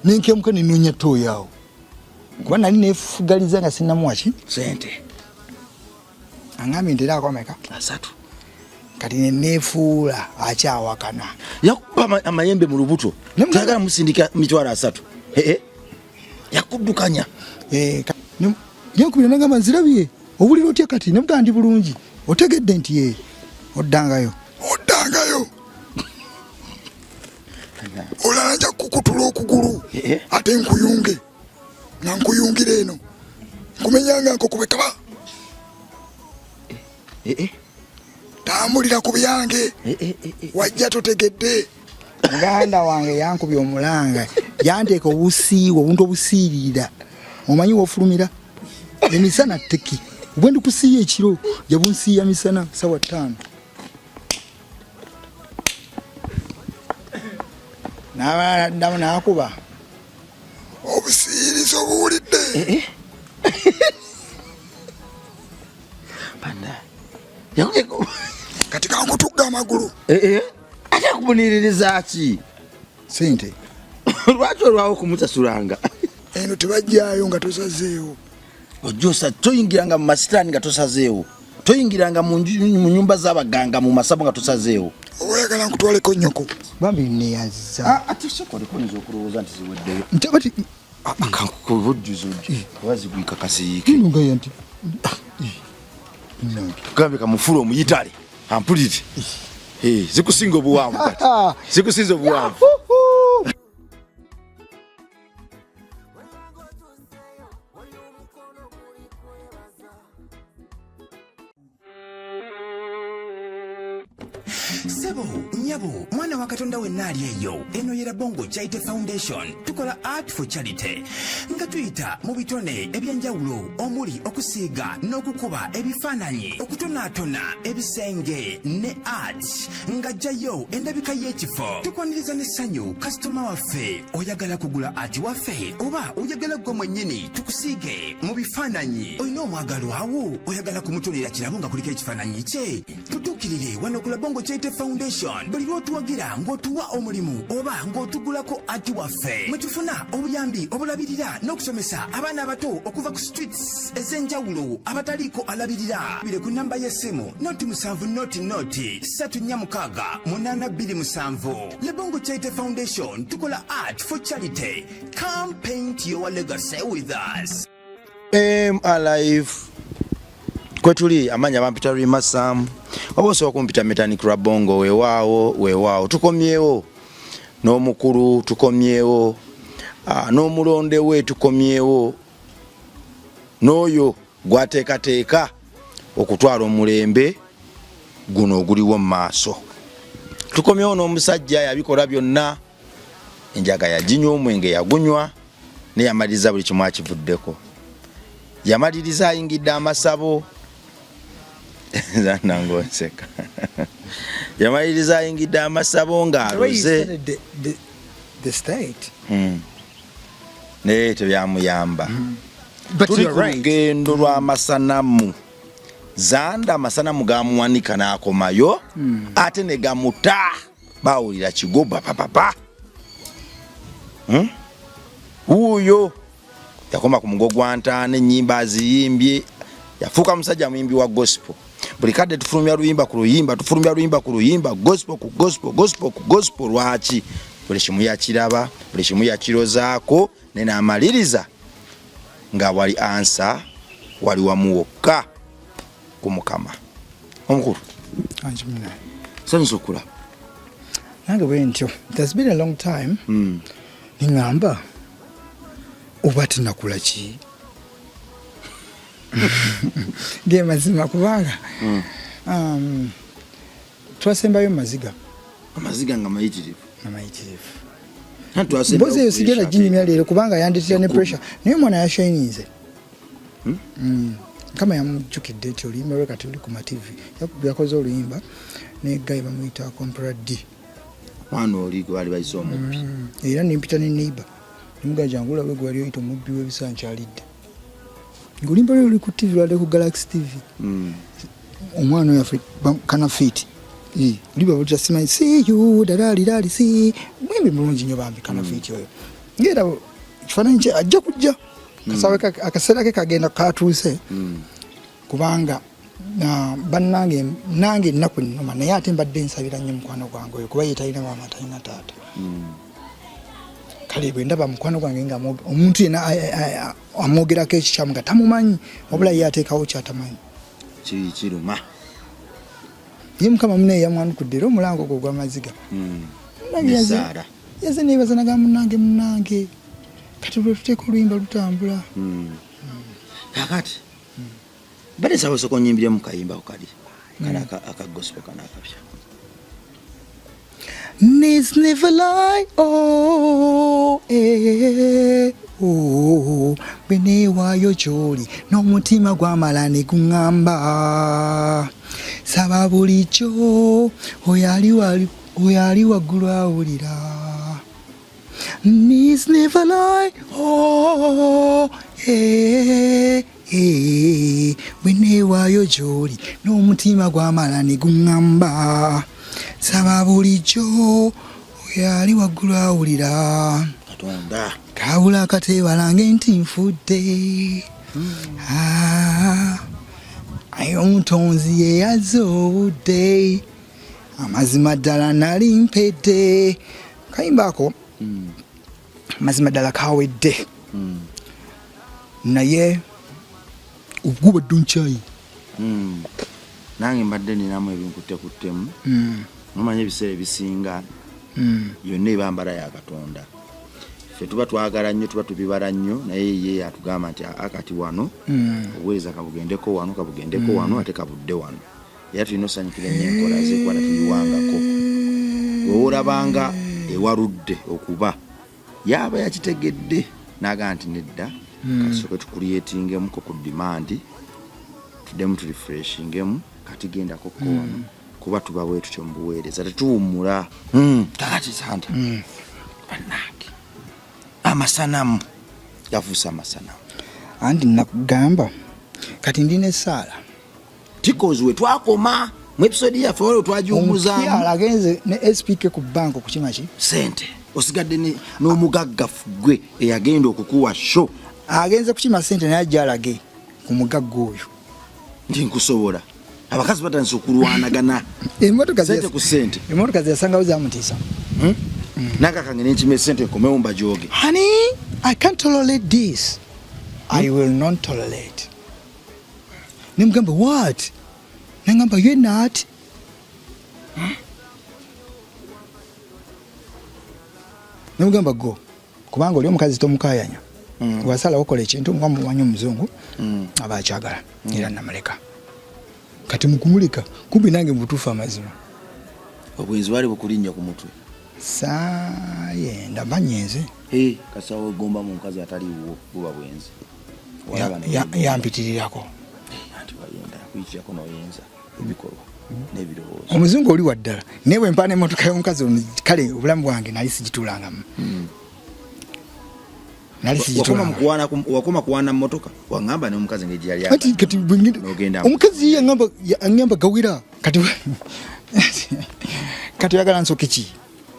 Nenkemuka nenonya tooyi awo kuba nali nefugaliza nga sinamuwaki sente. Angambye nti era akomeka 30. Kati nenefuula akyawakana. Yakuba amayembe mu lubuto, tayagala musindika 300,000. Yakuddukanya. Yenkubira nagamba, nzirabye, owulira otya kati? Nemugamba ndi bulungi. Otegedde nti ye oddangayo, oddangayo olala nja kukutula okugulu ate nkuyunge nga nkuyungira eno nkumenyanga nkukube kaba. Tambulira ku byange, wajja totegedde. Muganda wange yankubye omulanga, yanteeka obusiiwa, obuntu obusiirira, omanyi wofulumira emisana teki bwe ndikusiiya ekiro, yabunsiiya misana sawa 5. Naddamu nakuba obusiirizo obuwulidde. Kati kankutugga amagulu. Ate akumuniririza ki? Sente. Lwaki olwawo okumusasulanga? Eno tebajjayo nga tosazeewo. Ojosa toyingiranga mu masitaani nga tosazeewo, toyingiranga mu nyumba z'abaganga, mu masabo nga tosazeewo. Oba oyagala nkutwaleko nnyoko? Bambi neyaza. Ate sooka oliko, oyinza okulowooza nti ziweddeyo. Nti bati Kankubujuza oba zigwika kasiyiike. Ngaye nti Gambe kamufulu omuyitale ampulire. Zikusinga obuwanvu kati, zikusinza obuwanvu. Sebo, nyabo, mwana wa Katonda wenna ali eyo, eno ye Rabongo Charity Foundation. Tukola art for charity nga tuyita mu bitone ebyenjawulo omuli okusiiga n'okukuba ebifaananyi, okutonaatona ebisenge ne art ng'ajjayo endabika y'ekifo. Tukwaniriza n'essanyu kasitoma waffe. Oyagala kugula art waffe oba oyagala ggwe mwennyini tukusiige mu bifaananyi? Olina omwagalwawo oyagala kumutonera kirabo nga kuliko ekifaananyi kye? Tutuukirire wano ku Labongo Charity Foundation. Buli lw'otuwagira ng'otuwa omulimu oba ng'otugulako art waffe, mwe tufuna obuyambi obulabirira n'okusomesa abaana abato okuva ku streets ez'enjawulo abataliiko alabirira. Bire ku namba y'essimu 0 7 0 0 3 4 6 8 2 7. Lebongo Charity Foundation, tukola art for charity. Come paint your legacy with us. M Alive kwetuli, amanya bampita Rima Sam, oba osobola kumpita Metanik Rabongo. Weewaawo, weewaawo, tukomyewo n'omukulu, tukomyewo n'omulonde we, tukomyewo n'oyo gwateekateeka okutwala omulembe guno oguliwo mu maaso, tukomyewo n'omusajja yabikola byonna. Enjaga yaginywa, omwenge yagunywa, neyamaliriza buli kimu akivuddeko. Yamaliriza ayingidde amasabo nangonseka, yamaliriza ayingidde amasabo ng'aloze. Naye tebyamuyamba. Tuli ku lugendo lw'amasanamu zanda, amasanamu gamuwanika n'akomayo ate ne gamuta. Bawulira kigo papapapa. Wuuyo yakoma ku mugo gwa ntaana, ennyimba aziyimbye, yafuuka musajja muyimbi wa gospel. Buli kadde tufulumya luyimba ku luyimba, tufulumya luyimba ku luyimba, gospel ku gospel, gospel ku gospel. Lwaki? Buli kimu yakiraba, buli kimu yakirozaako, ne n'amaliriza nga wali ansa wali wamu wokka ku Mukama. Omukulu, sanyusa okulaba. Nange bwe ntyo. It has been a long time. Niŋŋamba oba tinakula ki ge mazima, kubanga twasembayo maziga. Amaziga nga mayitirivu. Nga mayitirivu. Mbozi eyo sigenda ginyumya leero kubanga yandetera ne pressure, naye omwana yashininze. Mukama yamujjukidde nti oluyimba lwe kati luli ku ma TV. Yakoze oluyimba ne guy bamuyita Compra D. Mwana oli gwe baali bayise omubbi. Era nempita ne neighbor nemugaa, jangu olabe gwe wali oyita omubbi w'ebisa nkyalidde ng'oluyimba lwe luli ku TV, lwadde ku Galaxy TV. Omwana oyo afe Kanafit liba bulita simanyi see you darali dali see, mwimbi mulungi nnyo bambi Kanafit oyo. Ngera ekifaananyi kye ajja kujja kasawe akaseera ke kagenda katuuse kubanga bannange nange ennaku ennuma, naye ate mbadde nsabira nnyo mukwano gwange oyo kuba ye talina maama, talina taata. Kale bwe ndaba mukwano gwange nga omuntu yenna amwogerako ekikyamu nga tamumanyi, wabula ye ateekawo kyatamanyi, kiruma. Ye Mukama munaye yamwanukudde era omulango ogwo ogw'amaziga. Yaze nebaza naga munange, munange kati lwe tuteeka oluyimba lutambula. Kakati mbadde nsaba osooka onyimbiremu kayimba kali kali aka gospel kano akapya. Needs never lie, oh, eh, oh, bwe neewaayo gy'oli n'omutima gwamala ne guŋŋamba saba bulijjo oyo ali waggulu awulira. Needs never lie, oh, eh, eh, bwe neewaayo gy'oli n'omutima gwamala ne guŋŋamba saba bulijjo oyo ali waggulu awulira. Katonda. Kabula akateebalange nti nfudde. Ah, aye omutonzi ye yazza obudde, amazima ddala nali mpedde. Kayimba ako amazima ddala kawedde, naye ogubadde onkyayi. Nange mbadde ninamu ebinkuttekuttemu. Nomanyi ebiseera ebisinga yonna eba mbala ya Katonda. Ffe tuba twagala nnyo, tuba tubibala nnyo, naye ye yatugamba nti aa kati wano obuweereza kabugendeko wano, kabugendeko wano, ate kabudde wano. Era tulina osanyukira ennyo enkola ze kuba tatuyiwangako. Wewoolabanga ewaludde okuba yaaba yakitegedde n'agamba nti nedda, kasooke tucreatingemuko ku demand, tuddemu turefreshingemu, kati gendako ko wano, kuba tuba bwe tutyo mu buweereza tetuwummula. Kakati Santa, bannange, amasanamu gafuuse amasanamu. Anti nakugamba kati ndi n'essaala. Because we twakoma mu episode yaffe waliwo twagiwummuzaamu. Omukyala agenze ne SPK ku banka okukima ki sente, osigadde n'omugagga gwe eyagenda okukuwa show. Agenze kukima sente naye ajja alage ku mugagga oyo nti nkusobola. Abakazi batandise okulwanagana sente ku sente. Emmotoka zeyasangawo zamutiisa. Nakakange nenkima esente nkomewo mbajoge. Honey, I can't tolerate this. I will not tolerate. Nemugamba what? Nangamba you're not. Nemugamba go. Kubanga oli omukazi tomukayanya. Wasala okola ekintu nga mumanyi omuzungu aba akyagala era namuleka. Kati mukumuleka kumbi nange mubutuufu amazima. Obwenzi bwali bukulinnya ku mutwe. Saayenda banyenze. Kasawo wegomba mu mukazi ataliiwo buba bwenzi. Yampitirirako. Anti wayenda yakuyitirako n'oyenza ebikolwa n'ebirowoozo. Omuzungu oli waddala naye bwe mpaana emmotoka y'omukazi ono, kale obulamu bwange nali sigituulangamu. Nali sigituulangamu. Wakoma kuwaana mmotoka waŋŋamba n'omukazi ngeri gye yali Anti kati bwe ngenda- N'ogenda. Omukazi ye yaŋŋamba gawera. Kati kati oyagala nsooke ki?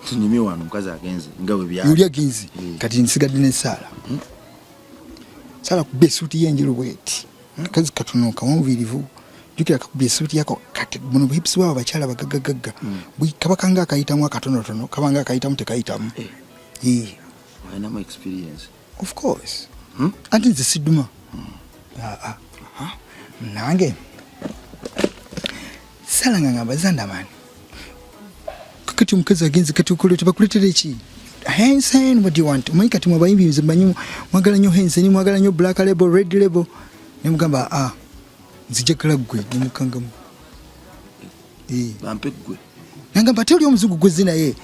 Tunyumye wano omukazi agenze nga bwe byali. Yoli agenze. Kati nsigadde n'essaala. Saala kuba essuuti ye enjeru bweti. Akazi katono kawanvirivu. Jjukira kakuba essuuti yako kati buno buhips bwabo abakyala bagaggagagga. Kaba kanga akayitamu akatonotono, kaba nga akayitamu tekayitamu. Olinamu experience. Of course. Anti nze sidduma. Nange saala nga ngamba Zandaman. Kati omukazi agenze kati okola tebakuleetera eki? Hansen, what do you want? Omanyi kati mwe abayimbi nze mmanyi mwagala nnyo Hansen, mwagala nnyo Black Label, Red Label. Ne mugamba nzijagala ggwe, ne mukangamu. Bampe ggwe. Nangamba ate oli omuzungu gwezze naye.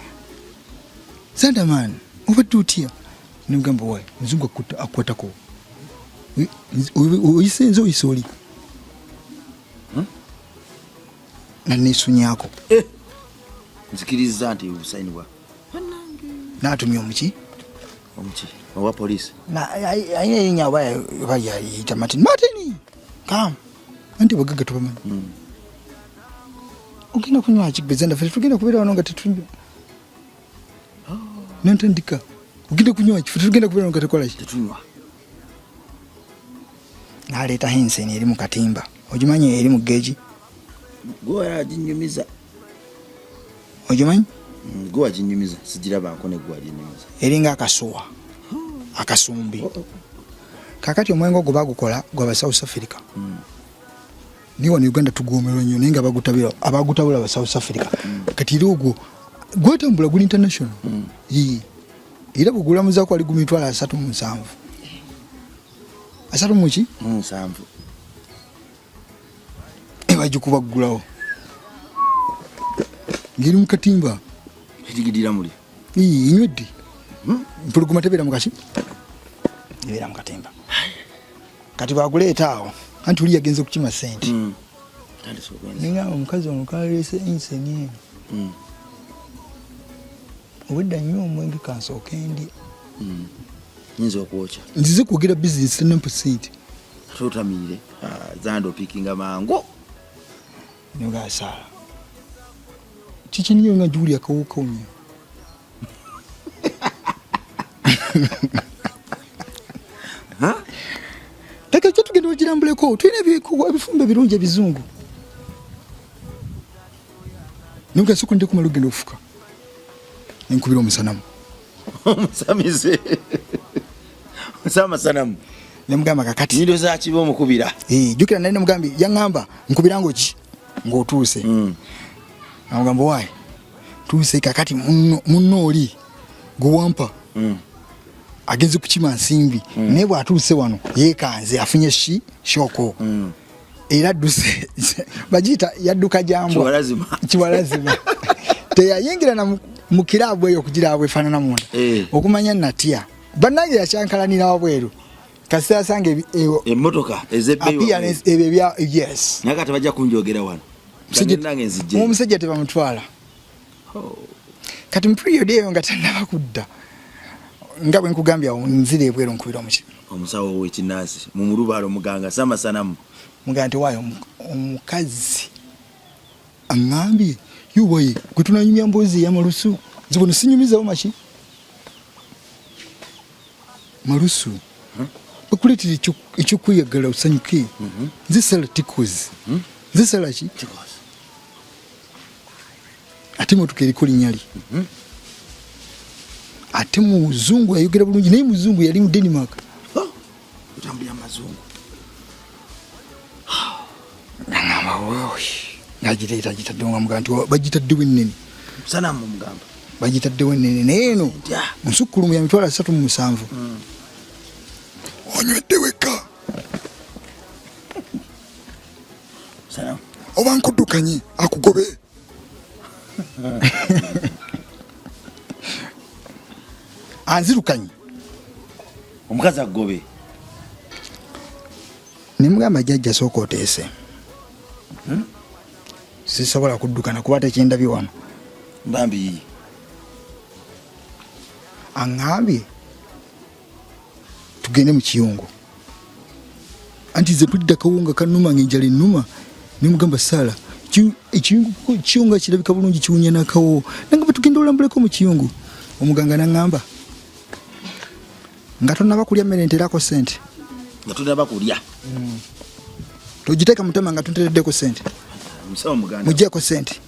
Zandaman, obadde otya? Ne mugamba wayi, omuzungu akukwatako. Oyise nze oyise oli. Na neesunyaako. Nzikiriza nti obusayini bwa N'atumya omuki? Omuki owa poliisi. Alina erinnya oba yayita Martin. Martin! Come. Anti abagagga tubamanyi. Ogenda kunywa ki gwe Zanda? Ffe tugenda kubeera wano nga tetunywa. Nantandika. Ogenda kunywa ki? Tugenda kubeera nga tekola ki? Tetunywa. Naleeta henseni eri mu katimba. Ogimanyi eri mu geegi? Gwe waginyumiza. Ogimanyi? Gwe waginyumiza, sigirabangako ne gwe waginyumiza. Eringa akasuwa, akasumbi. Kakati omwenge ogwo bagukola gwa ba South Africa. Naye wano Uganda tugwomerwa nnyo, naye nga abagutabula ba South Africa. Kati era ogwo gwatambula guli international. Yee. Era bwegulamuzaako ali gumitwalo 37. Asatu mu ki? 7. Ebagikuba ggulawo. Ngeri mu katimba. Etigidira muli. Ii, enywedde. Mpologoma tebeera mu kaki? Ebeera mu katimba. Kati baguleeta awo. Anti oli yagenze kukima ssente. Naye omukazi ono kaleese enseni eno. Obwedda nnyo omwenge kansooke ndye. Nyinza okwokya. Nzize kwogera bizinesi tennampa ssente. Ate otamiire. Zanda opiikinga mangu. Nyoga asaala. Kiki nnyo nga ngiwulira akawuka nnyo. Leka kyo tugenda ogirambuleko. Tulina ebifumbo ebirungi ebizungu. Naye sooka ndeke kumala okugenda okufuka. Nenkubira omusanamu. Omusamize. Osama sanamu. Nemugamba kakati. Nyindo za kibe omukubira. Jjukira nali nemugambye yaŋŋamba nkubira ng'oki ng'otuuse. Namugamba why? Tuuse kakati munno oli gwe wampa. Agenze kukima nsimbi. Naye bw'atuuse wano yeekanze afunye shoko. Era adduse bagiyita yadduka jambwa. Kiwalazima. Kiwalazima. Teyayingira na mu kiraabu eyo okugiraba bw'efaanana munda. Okumanya natya. Bannange yakyankalanira wabweru. Kasita yasanga emmotoka ez'ebbeeyi appearance ebyo ebya, yes. Naye kati bajja kunjogera wano. Nange nzijje. Omusajja tebamutwala. Oh. Kati mu period eyo nga tannaba kudda. Nga bwe nkugambye awo nzira ebweru nkubira omuki. Omusawo w'ekinnansi mu mulubaalo muganga Sama Sanamu. Muganga nti waayo omukazi aŋŋambye yuwaye gwe tunanyumya mboozi ey'amalusu. Nze buno sinyumizawo maki? Malusu. Bakuleetera ekyokweyagala osanyuke. Nze sala tikozi. Nze sala ki? Tikozi. Ate motoka eriko linnya lye. Ate muzungu yayogera bulungi naye muzungu yali mu Denmark. Oh, otambulira mu mazungu. Nangamba wewe. Nagireeta agitaddewo nga mugamba nti bagitaddewo ennene. Sanamu mugamba. Bagitaddewo ennene naye eno Ntya. nsukkulumu ya mitwalo 37. Onywedde wekka. Sanamu. Oba nkuddukanye akugobe. Anzirukanye. Omukazi akugobe. Ne mugamba jjajja sooka oteese. Sisobola kuddukana kuba tekyendabye wano. Bambi. Aŋŋambye tugende mu kiyungu. Anti nze mpulidde akawunga kannuma ng'enjala ennuma. Ne mugamba Saala, ekiyungu kyo nga kirabika bulungi kiwunya n'akawoowo. Nangamba tugende olambuleko mu kiyungu. Omuganga n'aŋŋamba nga tonnaba kulya mmere nteerako ssente. Nga tonnaba kulya. Togiteeka mutama nga tunteereddeko ssente. Omusawo muganda. Muggyeko ssente.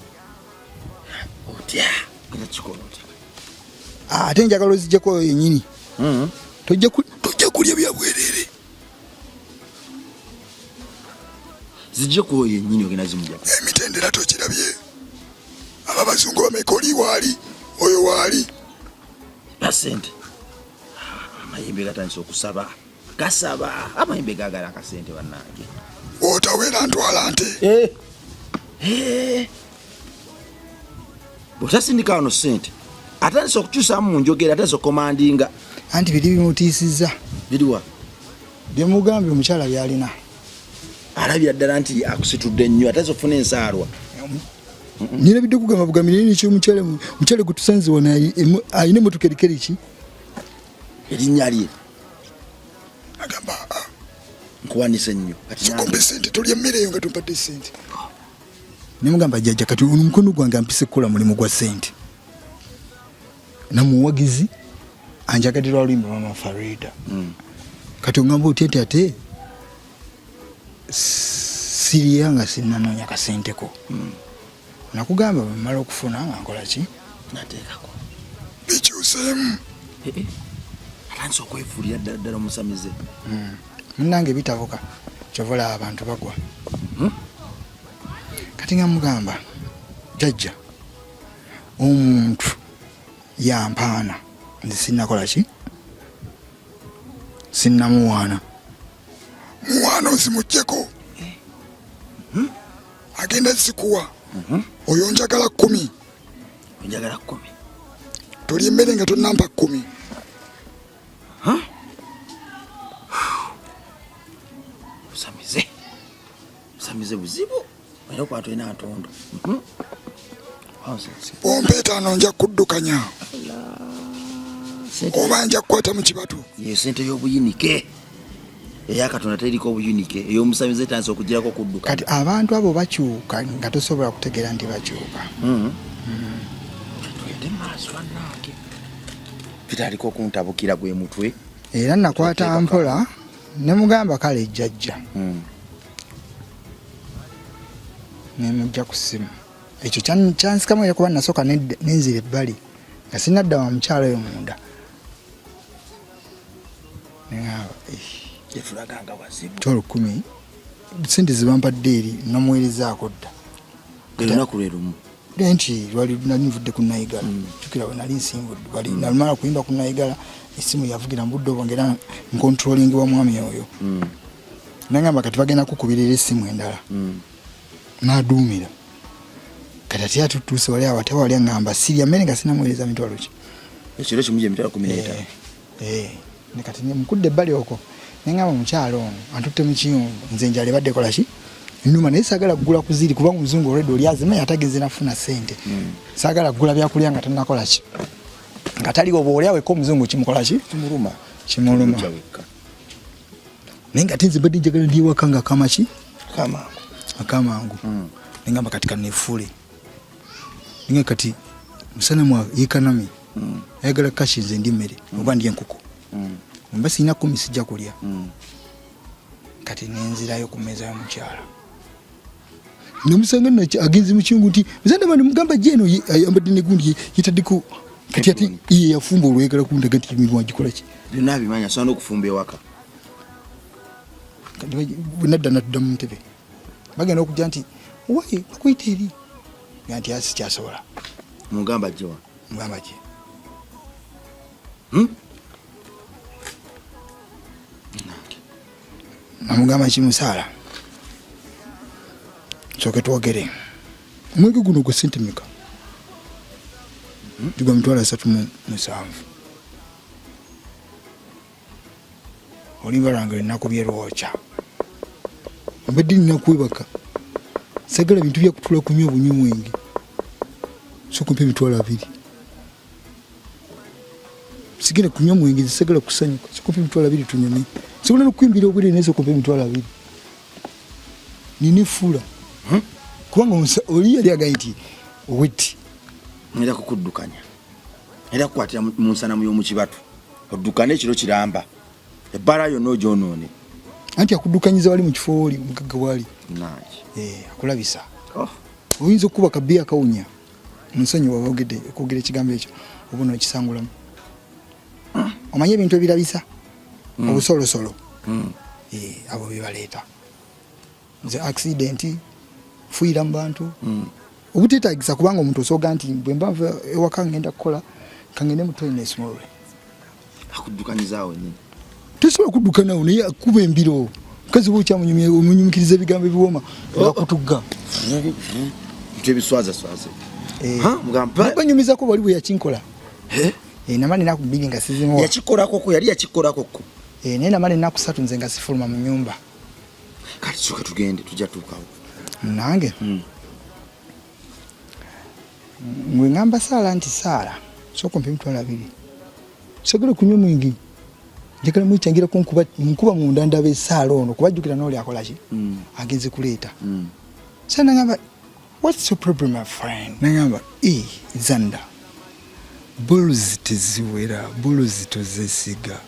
Otya? Era kikola otya? Ate njagala oziggyeko oyo yennyini. Tojja kulya bya bwereere. Zijje ku oyo yennyini ogenda zimuggyako. Emitendera tokirabye. Aba abazungu bameka oli waali, oyo waali. Pasente. Amayembe gatandise okusaba. Gasaba. Amayembe gaagala akasente bannange. Otawera ntwala nte. Bw'otasindika wano ssente, atandise okukyusaamu mu njogera, atandise okukomandinga. Anti biri bimutiisizza. Biriwa? Bye mugambye omukyala by'alina. Alabira ddala nti akusitudde nnyo, atandise okufuna ensaalwa. Nirabidde kugamba bugambi naye nekyo omukyala gwe tusanze wano alina emmotoka eriko eriki? Erinnya lye. Agamba, Nkuwanise nnyo. Kati Soko nange. mpe ssente, tolya mmere eyo nga tompadde ssente. Ne mugamba jjajja kati ono omukono gwange ampise kukola mulimu gwa ssente. Namuwagizi. Anjagadde lwa luyimba Mama Farida. Kati ongamba otya nti ate siriya nga sinnanoonya kasenteko? Nakugamba bwe mmala okufuna nga nkola ki? Nateekako. Bikyuseemu. Eh, eh. Atandise okwefuulira ddala ddala omusamize. Munnange bitabuka, kyova olaba abantu bagwa. Kati nga mugamba jjajja omuntu yampaana, nze sinnakola ki, sinnamuwaana. Muwaana ozimuggyeko. Agenda zikuwa. Oyo njagala 10. Njagala 10. Tolya emmere nga tonnampa 10. Busamize. Busamize buzibu. Era okuba tolina ntondo. Ompa 5 nja kuddukanya. Oba nja kukwata mu kibatu. Ye sente y'obuyinike. Eya Katonda teriko obuyinike. Ey'omusamize etandise okugirako okudduka. Kati abantu abo bakyuka nga tosobola kutegeera nti bakyuka. Tugende mu maaso bannange. Bitandika okuntabukira gwe mutwe. Era nakwata mpola ne mugamba kale jjajja. Ne mujja ku ssimu. Ekyo kyansikamu era kuba nasooka nenzira ebbali nga sinnadda wa mukyala oyo munda. Tetulaganga wazibu. Mitwalo 10 sente ze bampadde eri namuweerezaako dda. Olunaku lwe lumu. Nti lwali nali nvudde ku Nayigala. Jjukira bwe nali nsimbudde, wali namala kuyimba ku Nayigala, essimu yavugira mu budde obwo ng'era nkontrolingibwa mwami oyo. Nangamba kati bagenda kukubirira essimu endala. N'aduumira. Kati ate atutuuse wali awo, ate wali aŋŋamba sirya mmere nga sinnamuweereza mitwalo ki. Ekiro kimu gye mitwalo 15. Ne kati ne mukudde ebbali okwo, ne ŋŋamba omukyala ono antutte mu kiyungu, nze enjala ebadde ekola ki? Nnuma, naye saagala kugula ku ziri kubanga omuzungu already oli azimanyi ate agenze nafuna ssente. Saagala kugula byakulya nga tannakola ki? Nga taliwo, bw'olya wekka omuzungu kimukola ki? Kimuluma. Kimuluma. Kimuluma wekka. Naye nga ate nze mbadde njagala ndi ewaka nga kama ki? Akamangu. Akamangu. Ne ŋŋamba kati kaneefuule. Naye kati musana mwa yekanami. Ayagala kashi nze ndi mmere, oba ndya enkoko. Mba sirina 10 sijja kulya. Kati ne nzirayo ku mmeeza y'omukyala. Namusanga nno agenze mu kiyungu nti, Muzadde wange mugamba gye eno ayambadde ne gundi yetaddeko. Kati ate ye yafumba olwegala kundaga nti emirimu agikola ki? Byonna abimanyi, asobola n'okufumba ewaka. Kati bwe nadda nadda mu ntebe. Bagenda okujja nti, Wayi, bakuyita eri. Nga nti asi kyasobola. Mugamba gye wa? Mugamba gye. Namugamba ki musaala? Nsooke twogere. Omwenge guno gwa ssente mmeka? Gwa 370,000. Olimba lwange lwe nakubye lwokya. Mbadde nina kwebaka. Sagala bintu bya kutula kunywa bunywi mwenge. Sooka ompe 20,000. Sigenda kunywa mwenge, sagala kusanyuka. Sooka ompe 20,000 tunyume. Sobola n'okuyimbira obwereere naye sooka ompe 20,000. Nina effula. Kubanga oli yali agambye nti owetti. Ngenda kukuddukanya. Era kukwatira mu nsanamu y'omu kibatu. Oddukane ekiro kiramba. Ebbaala yonna ogyonoone. Anti akuddukanyiza wali mu kifo w'oli, omugagga w'ali. Nange. Akulabisa. Oh. Oyinza okukuba kabiya akawunya. Nsonyiwa boogedde okwogera ekigambo ekyo oba onookisangulamu. Omanyi ebintu ebirabisa? Obusolosolo. Abo be baleeta. Nze accident, fuuyira mu bantu. Obuteetaagisa kubanga omuntu osooga nti bwe mba nva ewaka ngenda kukola, ka ngende mu toilet nesumulule. Akuddukanyizaawo nnyini. Tosobola kuddukanawo naye akuba embiro. Mukazi we okyamunyumya, omunyumikiriza ebigambo ebiwooma nga akutugga. Bintu ebiswazaswaza. Ha, mugamba. Banyumizako wali bwe yakinkola. Eh? Namala ennaku 2 nga sizimuwa. Yakikolako ko, yali yakikolako ko. Naye namala ennaku 3 nze nga sifuluma mu nnyumba. Kati tusooke tugende, tujja tuukawo. Nange? Ngwe ngamba Saala nti Saala, sooka ompe 20,000. Sagala kunywa mwenge. Njagala muyita ko nkuba munda ndabe Saala ono kuba jjukira n'oli akola ki? Agenze kuleeta. Saala nangamba, what's your problem my friend? Nangamba, Zanda. Boluzi teziwera, boluzi tozesiga.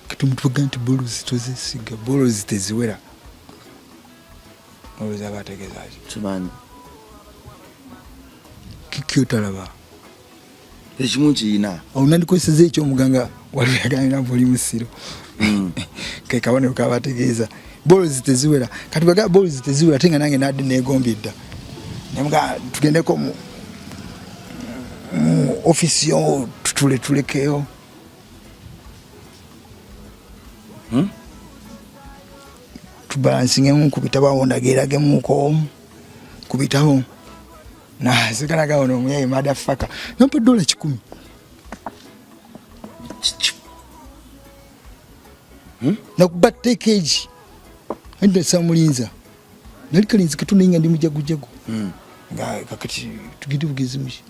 Kati omuntu baga nti boluzi tozesiga, boluzi teziwera. Olowooza aba ategeeza ki? Simanyi. Kiki otalaba? Ekimu nkiyina. Awo nandikoseza ekyomuganga waliwo yagambira mbu oli musiro. Ke kabonero kaba ategeeza. Boluzi teziwera. Kati baga boluzi teziwera ate nga nange nadde neegombye dda. Nemuga tugendeko mu office yo tutule tulekeyo. Tubalansingemu ku bitabo awo ndageragemuko ku bitabo. Nasekanaga ono omuyaye motherfucker. Nampa $100. Nakuba tekeji. Enda samulinza. Nali kalinzi katono nga ndi mujagujagu. Nga kakati tugende bugezi muki.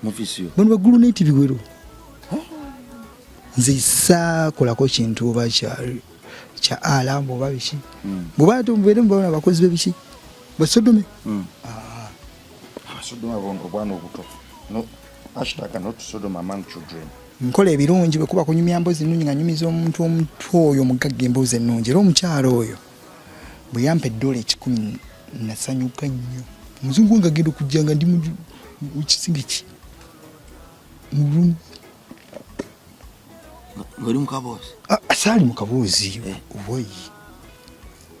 Mu office yo. Bano bagulu neti biwero. Nze saakolako kintu oba kya alambo oba biki. Bw'oba ate mubeere mubawona abakozi b'ebiki. Basodome. Abasodome obwana obuto. No, hashtag not Sodom among children. Nkola ebirungi bwe kuba kunyumya mboozi nnungi nga nyumiza omuntu omuto oyo omugagga emboozi ennungi. Era omukyala oyo bwe yampa $100 nasanyuka nnyo. Omuzungu wange agenda okujja nga ndi mu kisenge ki mu room. Ng'oli mu kaboozi? Saali mu kaboozi, owayi.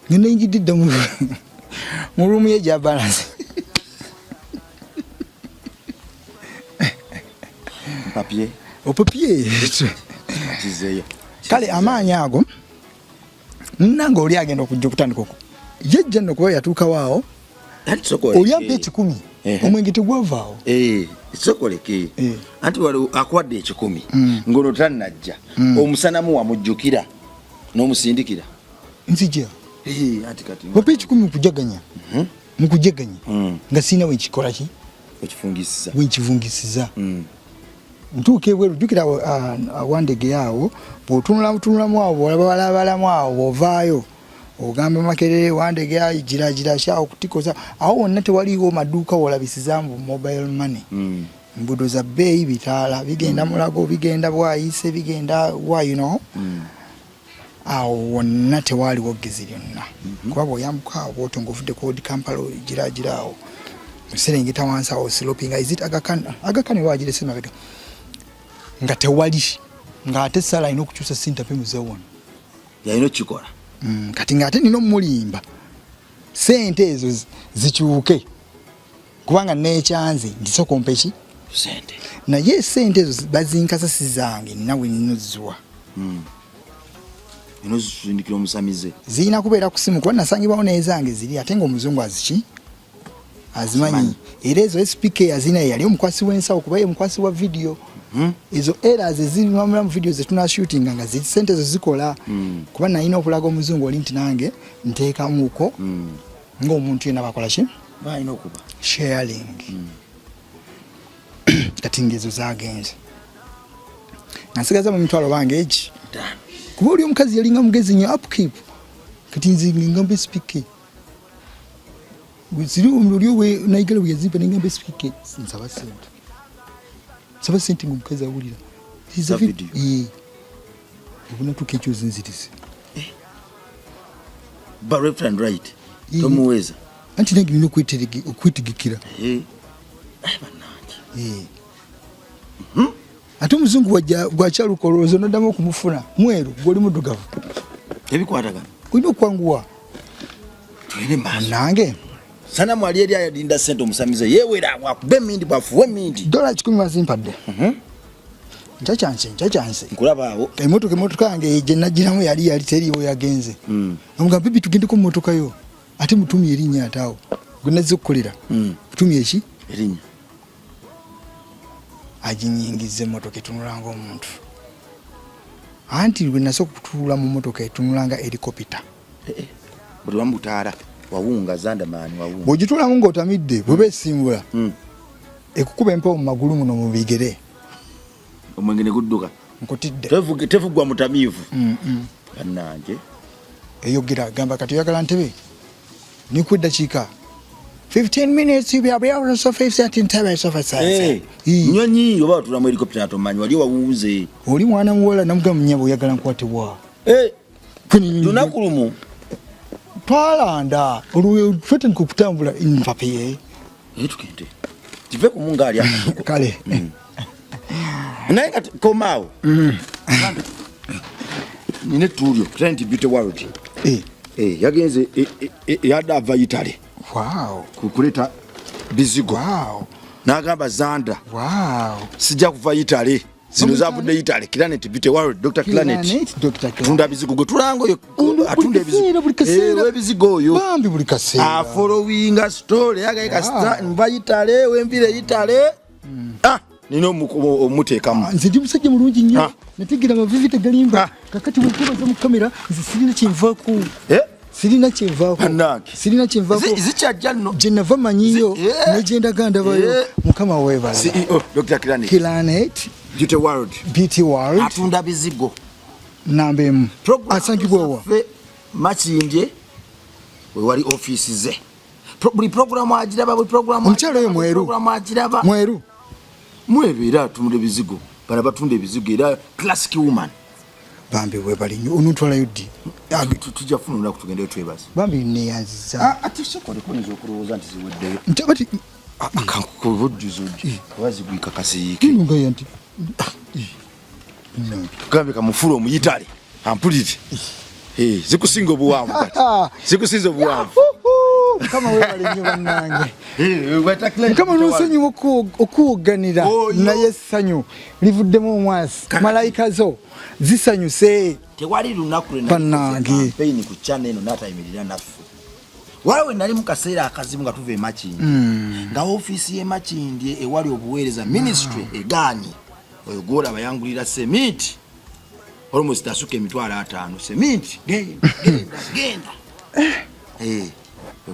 Nga nayingidde dda mu room ye gya balance. Papier. Opapier. Kizeeyo. Kale amaanyi ago nange oli agenda okujja okutandika okwo. Yajja nno kuba yatuukawo awo. Oli ampa 100. Omwenge tegwavaawo. Sokoleke. Anti wali akuwadde 100. Ng'ono tannajja. Omusanamu wamujjukira n'omusindikira. Nzija. Anti kati. Wampa 100 mukujaganya. Mukujaganya. Nga sirina we nkikola ki? Okifungisiza. We nkivungisiza. Ntuuka ebweru, jjukira awo, Wandege awo, bw'otunula tunulamu awo, bw'olabalabalamu awo, bw'ovaayo, ogamba Makerere, Wandege awo, gira, gira, ki awo, kutikoza. Awo wonna tewaliiwo maduuka w'olabisiza mbu mobile money. Mbudo za bbeeyi bitaala, bigenda Mulago, bigenda Bwayise, bigenda wa, you know. Awo wonna tewaaliwo ggezi lyonna. Kuba bw'oyambuka awo bw'otyo ng'ovudde ku Old Kampala ogiraagira awo. Serengeta wansi awo sloping, is it Aga Khan? Aga Khan oba wagirese mabega. Nga tewali, ng'ate Sala alina okukyusa ssente ape muze wano. Yalina okukikola. Kati ng'ate nina omulimba ssente ezo zikyuke. Kubanga neekyanze nti sooka ompe ki? Ssente. Naye ssente ezo bazinkasa si zange, nina we nina ozziwa. Nina ozisindikira omusamize. Zirina kubeera ku simu kuba nasangibwawo n'ezange ziri ate ng'omuzungu aziki? Azimanyi. Era ezo SPK yazirina ye yali omukwasi w'ensawo kuba ye mukwasi wa video. Ezo errors ezibamula mu video ze tunashootinga nga ssente ezo zikola. Kuba nalina okulaga omuzungu oli nti nange nteekamuko ng'omuntu yenna bakola ki? Balina okuba. Sharing. Kati ng'ezo zagenze. Nga nsigaza mu mitwalo bange egi. Kuba oli omukazi yalinga mugezi nnyo upkeep. Kati nze ngamba SPK. Ziri oli owe Naigala bwe yazimpa ne ngamba SPK nsaba ssente. Nsaba ssente ng'omukazi awulira. Za video. Obunatuuka ekyo zinzirize. Ba left and right. Tomuweza. Anti nange nina okwetegekera. Bannange. Ate omuzungu bw'akyaluka olowooza onoddamu okumufuna mweru gw'oli muddugavu. Ebikwatagana. Olina okwanguwa. Tugende mu maaso. Nange. Sanamu ali eri ayalinda ssente omusamize yeewera bw'akuba emmindi bw'afuwa emmindi. $100 bazimpadde. Nkyakyanse, nkyakyanse. Nkulaba awo. Emotoka yange gye nagiramu yali teriiwo yagenze. Amugamba bibi tugendeko mu mmotoka yo. Ate mutumye erinnya ate awo. Gwe nazze okukolera. Mutumye eki? Erinnya. Aginyingizza emmotoka etunula ng'omuntu. Anti lwe nasooka okutuula mu mmotoka etunula nga helicopter. Buli wamu butaala. Wawunga Zandamani wawunga. Bw'ogituulamu ng'otamidde bwe beesimbula. Ekukuba empewo mu magulu muno mu bigere. Omwenge ne gudduka. Nkutidde. Tevugwa mutamiivu. Bannange. Eyogera gamba kati oyagala ntebe. Nikuwa eddakiika. 15 minutes you be able to Hey, nyonyi oba watulamu helicopter tomanyi wali wawuuze. Oli mwana muwala namugamba munyabo oyagala nkwatibwa. Hey, lunaku lumu twalanda olwo twetandika okutambula mpapiye. Tugende kive ku munga alya kale. Naye nga komaawo nina ettuulyo Trent Beauty World. Yagenze yadde ava Italy kuleeta bizigo n'agamba Zanda sijja kuva Italy, zino zavudde Italy. Planet Beauty World, Dr. Planet tunda bizigo gwe tulanga oyo atunda ebizigo ebizigo oyo bambi buli kaseera afollowinga story yagaye kasita nva Italy wembire Italy. Ah, nina omuteekamu. Nze ndi musajja mulungi nnyo, nategeera amavivi tegalimba. Kakati bwekubaza mu kamera nze sirina kyenvaako, sirina kyenvaako, sirina kyenvaako. Zikyajja nno gye nava manyiyo ne gye ndaga ndabayo. Mukama weebala. CEO Dr. Planet Planet Beauty World, Beauty World atunda bizigo namba emu. Asangibwa wa? Makindye wewali ofiisi ze. Buli programu agiraba, buli programu. Omukyala oyo mweru? Agiraba. Mweru? Mweru era atunda ebizigo, bana batunda ebizigo era classic woman. Bambi webali nnyo. Onontwalayo ddi? Tujja kufuna olunaku tugendeyo twebaze. Bambi neyanziza. Ate sooka oleka, oyinza okulowooza nti ziweddeyo. Nti bati Akakubujjuzo oba zigwika kasiyiike. Nga nti Tugambe kamufulu omuyitale ampulire. Zikusinga obuwanvu, kati zikusinza obuwanvu. Mukama webale nnyo bannange. Mukama nonsonyiwa okuwoganira, naye essanyu livuddemu omwasi, malayika zo zisanyuse. Tewali lunaku Bannange. lwenacampaign ku channel eno n'atayimirira naffe. Waliwo we nali mu kaseera akazibu nga tuva e Makindye, nga ofiisi y'e Makindye ewali obuweereza ministry egaanye. Oyo gwolaba yangulira seminti almost asuka 50,000 seminti. Genda genda genda.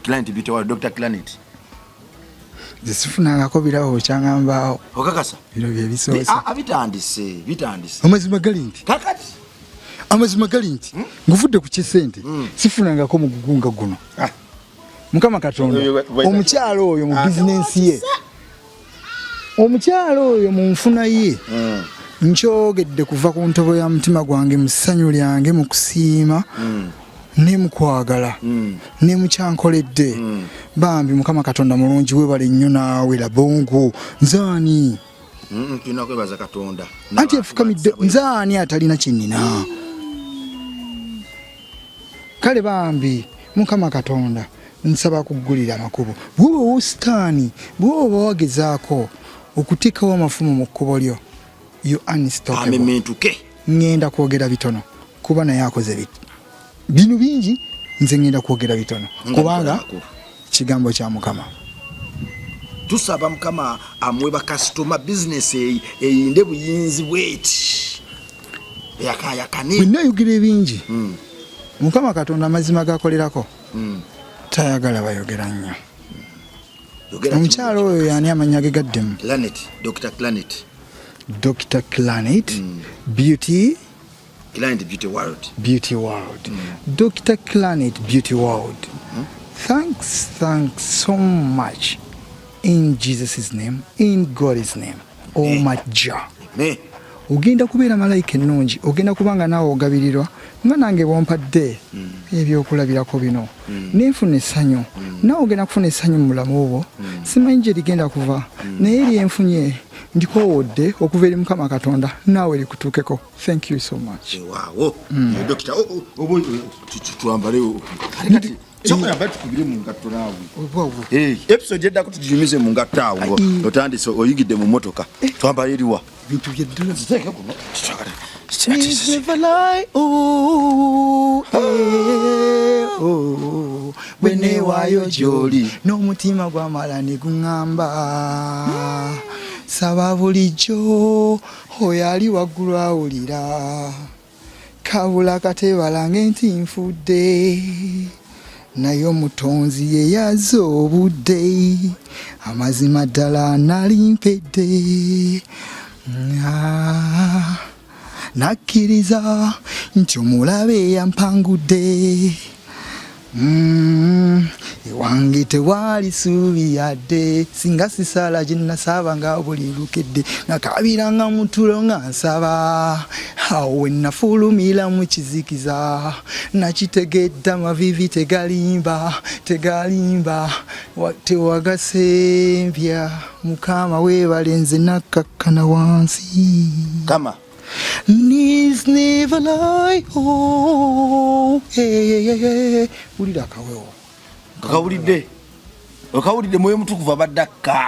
Client Beauty wa Dr. Planet. Nze sifunangako birabo kyaŋambaawo. Okakasa? Bino bye bisoose. Bitandise, bitandise. Amazima gali nti kakati amazima gali nti nguvudde ku kisente, sifunangako mugugu nga guno. Mukama Katonda, omukyalo oyo mu bizinensi ye, omukyalo oyo mu nfuna ye, nkyogedde kuva ku ntobo ya mutima gwange, mu ssanyu lyange, mu kusiima ne mu kwagala ne mu kyankoledde. Bambi Mukama Katonda mulungi, webale nnyo naawe Labongo. Nzaani? Tulina kwebaza Katonda. Anti efukamidde nzaani atalina kyenina? Kale bambi Mukama Katonda nsaba kuggulira amakubo. Bwoba owa sitaani, bwoba wagezaako okuteekawo amafumu mu kkubo lyo, you unstoppable. Amementuke. Ŋŋenda kwogera bitono kuba naye akoze biti bino bingi. Nze ŋŋenda kwogera bitono kubanga makulu. Kigambo kya Mukama. Tusaba Mukama amuwe bakasitoma, bizinesi eyinde buyinzi bweti eyakayakane. Bwe nayogera ebingi, Mukama Katonda amazima gakolerako tayagala bayogera nnyo. Omukyalo oyo yani amanya ge gaddemu? Planet, Dr. Planet. Dr. Planet Beauty. Planet Beauty World. Beauty World. Dr. Planet Beauty World, thanks, thanks so much, in Jesus' name, in God's name, omajja. Ne Ogenda kubeera malayika ennungi, ogenda kubanga naawe ogabirirwa nga nange bwompadde ebyokulabirako bino nenfuna essanyu. Naawe ogenda kufuna essanyu mu bulamu bwo. Simanyi gye ligenda kuva, naye lyenfunye ndikoowodde okuva eri Mukama Katonda, naawe likutuukeko. Thank you so much. Waawo, dokita, oba twambale kati, soka yambale tukubire mu ngatto naawe. Episode eddako tuginyumize mu ngatto awo nga otandise oyingidde mu motoka. Twambale eriwa? Bintu byeddala. Ziteeke kuno. Never lie, oh, eh, oh. Bwe neewaayo gy'oli n'omutima gwamala ne guŋŋamba saba bulijjo, oyo ali waggulu awulira. Kabula kateebalange nti nfudde, naye omutonzi ye yazza obudde. Amazima ddala nali mpedde. Ah, nakkiriza nti omulabe yampangudde. Ewange tewali suubi yadde, singa sisala gye nasaba nga buli lukedde, nakabiranga mu tulo nga nsaba, awo we nafulumira mu kizikiza, nakitegedde amaviivi tegalimba, tegalimba, tewagasembya, Mukama weebale nze nakkakkana wansi. Kama. Knees never lie, oh, hey, hey, hey. Wulira akawewo. Kakawulidde. Okawulidde mwoyo mutukuvu abadde akka.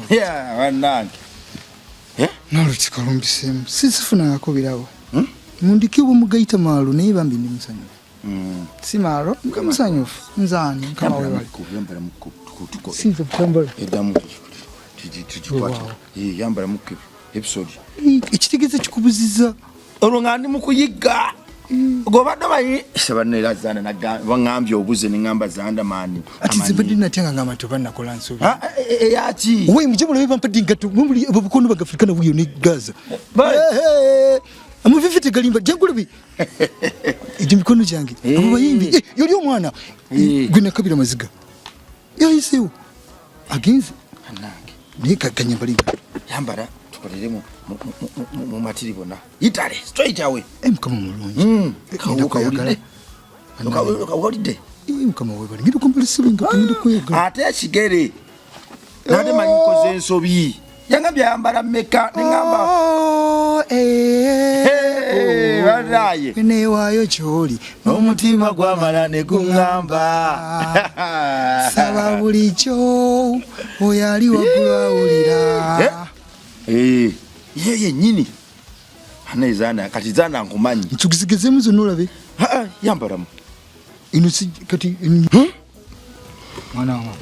Yeah, bannange. Eh? Nolukiko lumbiseemu. Sisifunangako birabo. Hmm? Mundiki bwe maalo naye bambi ndi musanyufu. Hmm. Si maalo, ndi musanyufu. Nzaani, Mukama weebale. Sinza kutambula. Eddamu. Yambala mukko. Episode. Ekitegeeza kikubuziza. Olwo nga ndi mu kuyigga. Gobadde omanyi sebanera zanda baŋŋambye obuze ne ŋŋamba zanda maani. Ati nze mbadde natya nga ngamba nti oba nakola nsobi. Eyaki? Owe mujje mulabe bampadde engatto mumuli obukono bwa Afrika na buyo ne Gaza. Amavivi tegalimba jangu labi. Egyo mikono gyange. Abo bayimbi. Yoli omwana. Gwe nakabira amaziga. Yayiseewo. Agenze. Anange. Naye kanyambala engatto. Yambala tukolere mu matiri bonna. Itale straight away. Eh, Mukama mulungi. Kawulidde. Kawulidde. Mukama webale. Ngenda kwambala sibe nga ngenda kweyagala. Ate ekigere. Nate manyi nkoze ensobi. Yangambye ayambala mmeka ne ŋŋamba. Banaye. Neewaayo ky'oli. Omutima gwamala ne guŋŋamba. Saba bulijjo oyo ali waggulu awulira. Ye yennyini. Anaye Zanda, kati Zanda nkumanyi. Ntugizigezeemu zonna olabe. Yambalamu. Ino si kati mwana wa mama.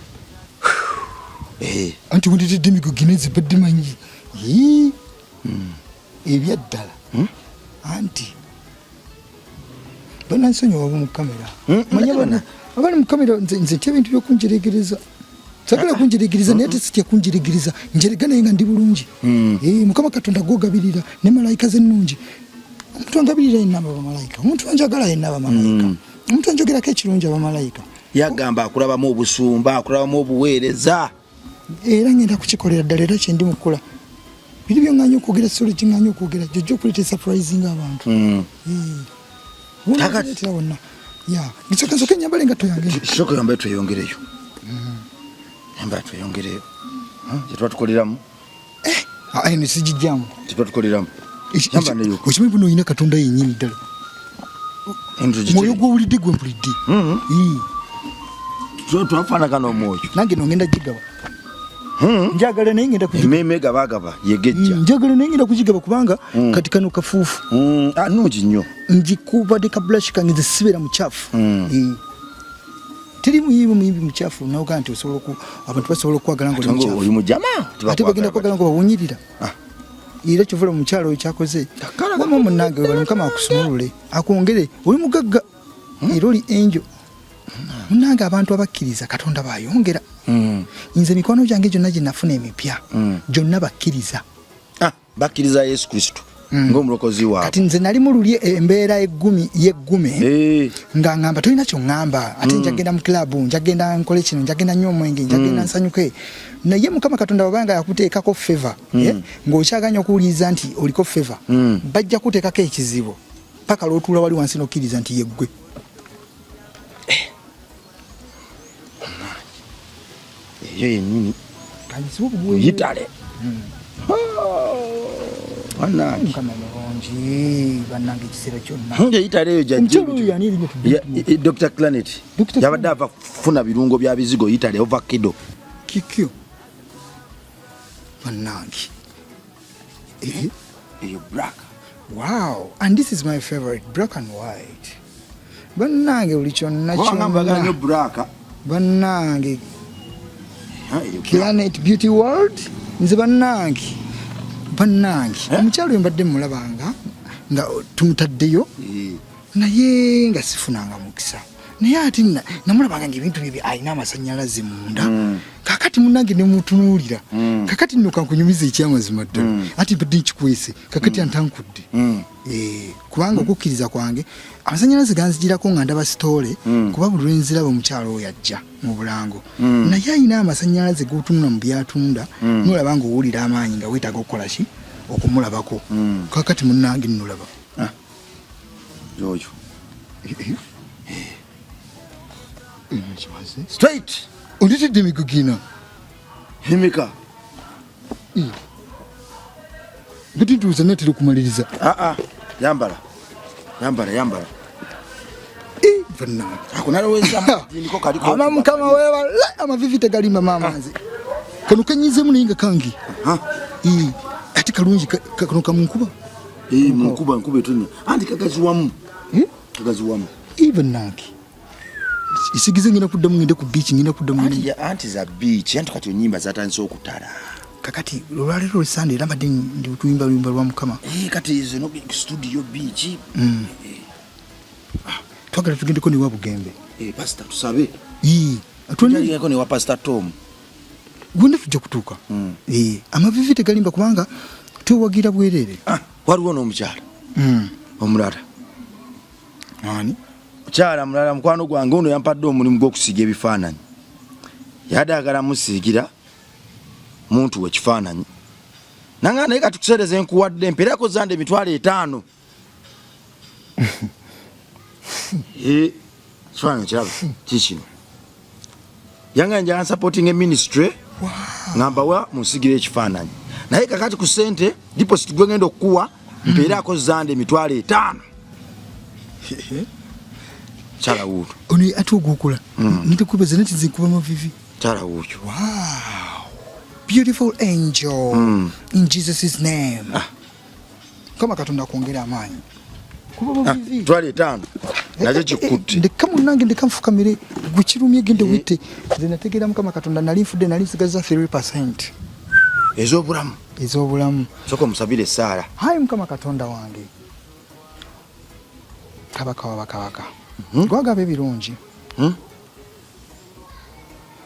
Anti wunditidde emigugu gino nze manyi. Ebyaddala. Anti banansonyiwa mu kamera. Manya bana abali mu kamera nze ntya ebintu by'okunjeregereza. Sagala kunjeregereza naye ate sitya kunjeregereza. Njerega naye nga ndi bulungi. Mukama Katonda gw'ogabirira ne malayika ze ennungi. Omuntu angabirira yenna aba bamalayika. Omuntu anjagala yenna aba malayika. Omuntu anjogerako ekirungi aba malayika. Yagamba akulabamu obusumba, akulabamu obuweereza. Era ngenda kukikolera ddala era kye ndi mu kukola. Biri by'oŋŋaanya okwogera solo kiŋŋaanya okwogera jjojja okuleeta surprising abantu. Wonna wonna. Ya, nsooka nsooke nnyambale engatto yange. Sooka oyambale tweyongereyo. Yambala tweyongereyo. Gye tuba tukoleramu. Eno sigijjamu. Gye tuba tukoleramu. Yambala neyo. Okimanyi buno olina Katonda yennyini ddala. Omwoyo gw'owulidde gwe mpulidde. Twafaanagana omwoyo. Nange no ngenda gigaba. Njagala naye ngenda kugigaba. Emmeeme gabagaba yegejja. Njagala naye ngenda kugigaba kubanga kati kano kafuufu. Nnungi nnyo. Ngikuba ne ka brush kange nze sibeera mukyafu. Teri muyimbi muyimbi mukyafu n'ogaa nti osobola abantu basobola okwagala ng'oli mukyafu. Oli mujama. Ate bagenda kwagala nga bawunyirira. Era kyova olaba omukyala oyo kyakoze. Wamma munnange webale Mukama akusumulule akwongere oli mugagga era oli angel. Munnange abantu abakkiriza Katonda bayongera. Nze mikwano gyange gyonna gye nafuna emipya gyonna bakkiriza. Bakkiriza Yesu Kristo ng'omulokozi waabwe. Kati nze nali mu luli embeera eggumi y'eggume nga ngamba tolina ky'oŋŋamba ate njagenda mu club, njagenda nkole kino, njagenda nnywa omwenge, njagenda nsanyuke. Naye Mukama Katonda bw'aba nga yakuteekako favor, ng'okyaganya okuwuliriza nti oliko favor, bajja kuteekako ekizibu paka lw'otuula wali wansi n'okkiriza nti yeggwe. Eyo yennyini. Oyitale. Bannange. Mukama mulungi, bannange ekiseera kyonna. Eyitale eyo gy'ajja. Omukyala oyo yani erinnya Dr. Planet. Yabadde ava kufuna birungo bya bizigo Italy over Kido. Kikyo. Bannange. Eyo black. Wow, and this is my favorite, black and white. Bannange buli kyonna kyonna. Black. Bannange. Planet Beauty World nze bannange. Bannange. Omukyalo oyo mbadde mmulabanga nga tumutaddeyo naye nga sifunanga mukisa. Naye ate namulabanga nga ebintu bye alina amasanyalaze munda. Kakati munange nemutunuulira. Kakati nno kankunyumiza ekyamazima ddala. Ati mbadde nkikwese. Kakati antankudde. Kubanga okukkiriza kwange amasanyalaze ganzijirako nga ndaba sitoole, kuba buli lwenziraba omukyalo oyo ajja mu bulango, naye alina amasanyalaze g'otunula mu byatunda, nolaba nga owulira amaanyi nga weetaaga okukola ki, okumulabako. Kakati munnange nnolaba. Ah. Yoyo. Kimaze. Straight. Ondetedde emigugina. Emeka? Ngati ntuuza natera okumaliriza. Ah, ah. Yambala. Yambala, yambala. Bannange. Ako nalowooza niko kaliko. Ama mukama weebale, amavivi tegalimba maama nze. Kano kenyizemu naye nga kange. Ha. Ate kalungi kano kamunkuba. Munkuba, nkuba etonya. Anti kagazi wamu. Kagazi wamu. Bannange. Isigize ngenda kuddamu ngende ku beach, ngenda kuddamu ngende. Anti za beach, anti kati ennyimba zatandise okutala. Kakati olwaleero olw'Sande era mbadde ndi kuyimba luyimba lwa Mukama. Kati zino studio beach. Twagala tugendeko ne wa Bugembe. Pastor tusabe. Tugendeko ne wa Pastor Tom. Gwenda tujja kutuuka. Amavivi tegalimba kubanga twewagira bwereere. Waliwo n'omukyala. Omulala. Ani? Mukyala mulala mukwano gwange ono yampadde omulimu gw'okusiiga ebifaananyi. Yadde ayagala musiigira muntu we kifaananyi. Nanga naye kati kuseereza enkuwadde mpeerako zande 50,000. Kifaananyi kiraba kikino. Yanga njala supporting a ministry. Ngamba wa munsigire ekifaananyi. Naye kakati ku ssente deposit gwe ngenda okukuwa mpeerako zande 50,000. Kyala wuuyo. Ono ate ogwokola. Nitukuba zonna tizikuba mavivi. Kyala wuuyo. Wow. Beautiful angel. In Jesus' name. Kama Katonda kwongera amaanyi. Kuba mavivi. 50,000. Nakyo kikutte. Ndeka munnange, ndeka nfukamire gwe kirumye gende witte. Nze nategeera Mukama Katonda nali nfudde, nali nsigazza 3%. Ez'obulamu. Ez'obulamu. Sooka omusabire essaala. Hayi Mukama Katonda wange. Kabaka wa bakabaka. Gwagaba ebirungi.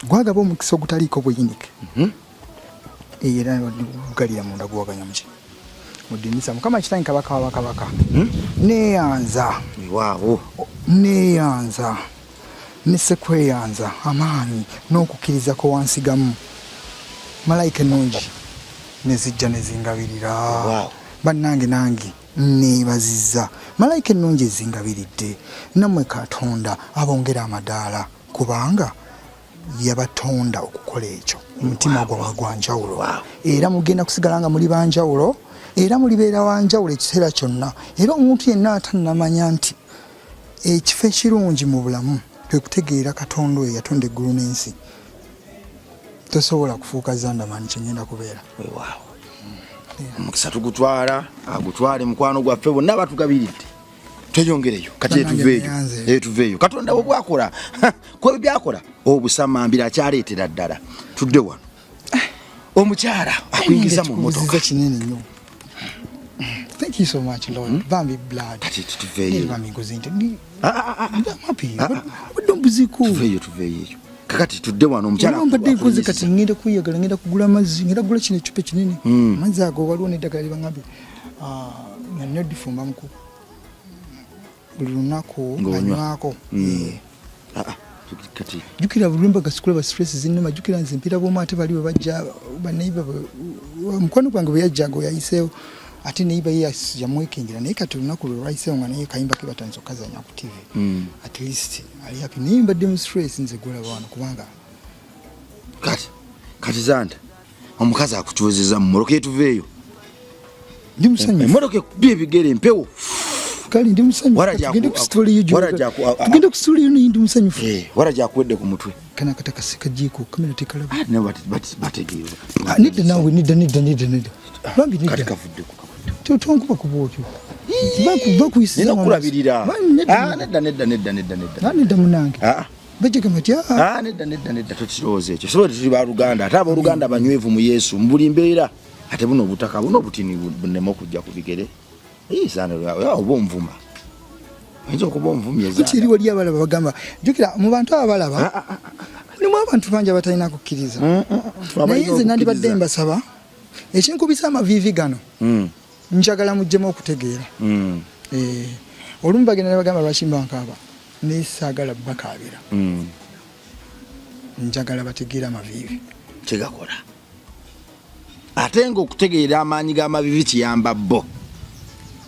Gwagaba omukisa ogutaliiko buyinike. Era gugalira munda guwaganya muki? Mu ddinisa. Mukama kitange kabaka wa bakabaka. Neeyanza. Waawo. Neeyanza. Ne sekweyanza amaanyi n'okukkiriza kwe wansigamu. Malayika ennungi ne zijja ne zingabirira. Bannange nange neebazizza malayika ennungi ezingabiridde. Nammwe Katonda abongera amadaala kubanga yabatonda okukola ekyo. Omutima gwammwe gwa njawulo. Era mugenda kusigala nga muli banjawulo, era mulibeera wanjawulo ekiseera kyonna. Era omuntu yenna atannamanya nti ekifo ekirungi mu bulamu kwe kutegeera Katonda oyo yatonda eggulu n'ensi, tosobola kufuuka Zandaman kye ngenda kubeera. Weewaawo. Omukisa tugutwala, agutwale mukwano gwaffe bonna batugabiridde. Tweyongereyo kati etuveeyo, etuveeyo. Katonda we bwakola, kwe byakola obusamambira akyaleetera ddala. Tudde wano. Omukyala akuyingiza mu mmotoka. Kinene nnyo. Thank you so much, Lord. Bambi blood. Kati tuveeyo. Bambi nkoze nti. I'm happy. Badde mbuziiko. Tuveeyo, tuveeyo eyo. Kakati tudde wano omukyala. Mbadde nkoze kati ngenda kweyagala, ngenda kugula amazzi, ngenda kugula kino ekicupa ekinene. Amazzi ago waliwo n'eddagala lye baŋŋambye. Nga nnyo ddifumba muku. Buli lunaku nywako. Jjukira buli lwemba gasikulaba stress zinnuma, jjukira nze mpiira bw'omu ate bali bwe bajja baneiba mukwano gwange bwe yajja nga oyayiseewo ate neiba ye yamwekengera, naye kati olunaku lwe lwayiseewo nga naye kayimba ke batandise okukazannya ku TV. At least ali happy, naye mbadde mu stress nze gwolaba wano kubanga kati Zanda omukazi akukyozeza mu mmotoka etuveeyo. Ndi musanyufu. Emmotoka ekubye ebigere empewo. Kale ndi musanyufu. Tugende ku story yo. Tugende ku story yo naye ndi musanyufu. Wala gyakuwedde ku mutwe. Kana akataka si kajiiko, kamera tekalaba. Ne bategeera. Nedda naawe, nedda, nedda, nedda, nedda. Bambi nedda. Kati kavudde ku kavudde. Tonkuba ku bw'otyo. Bakuyisiza Nina okulabirira. Nedda, nedda, nedda, nedda, nedda. Nedda munnange. Bajja gamba nti, Nedda, nedda, nedda, tokirowooza ekyo. Sobola tuli baluganda, ate abooluganda banywevu mu Yesu mu buli mbeera. Ate buno obutaka buno obutini buneme okujja ku bigere. Saana, oba onvuma. Oyinza okuba onvumye. Nti eri wali abalaba bagamba, jjukira mu bantu abalaba ah, ah, ah, mulimu abantu bangi abatalina kukkiriza. Mm, mm, mm. Naye nze nandibadde mbasaba ekinkubisa amaviivi gano njagala muggyemu okutegeera. Eh, olumu bagenda ne bagamba lwaki mba nkaaba, naye saagala bakaabira. Njagala bategeere amaviivi kyegakola, ate nga okutegeera amaanyi g'amaviivi kiyamba bo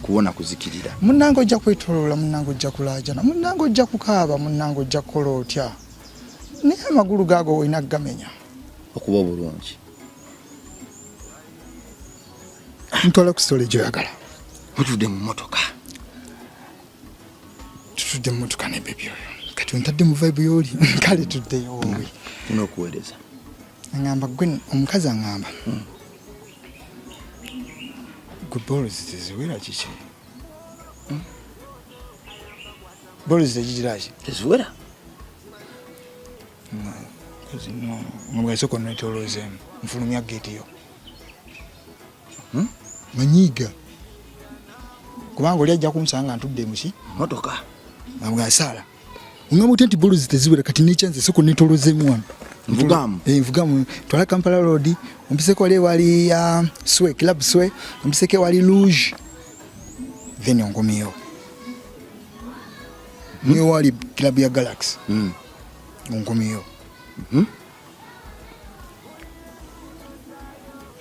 kuwona kuzikirira. Munnange ojja kwetoloola, munnange ojja kulaajana, munnange ojja kukaaba, munnange ojja kukola otya, naye amagulu gaago olina kugamenya okuba obulungi. Ntwala ku sitole gyoyagala. Mutudde mu mmotoka. Tutudde mu mmotoka ne bebi oyo, kati ontadde mu vibe yooli. Kale tuddeyo wowe. Nokuweereza. Aŋamba gwe omukazi aŋamba gwe bolozi teziwera kiki? Bolozi tegigiraki? Teziwera. Nga sooka onetoloozeemu, nfulumya geeti yo. Manyiiga kubanga oli ajja kunsanga ntudde muki motoka. Nga saala ongamba otya nti bolozi teziwera? Kati nekyanze sooka onetoloozeemu wano. Nvugamu. Eh, nvugamu, twala Kampala Road, ompiseko wali ewali Swe Club, Swe, ompiseko ewali Rouge, then onkomyewo newali club ya Galaxy. Onkomyewo.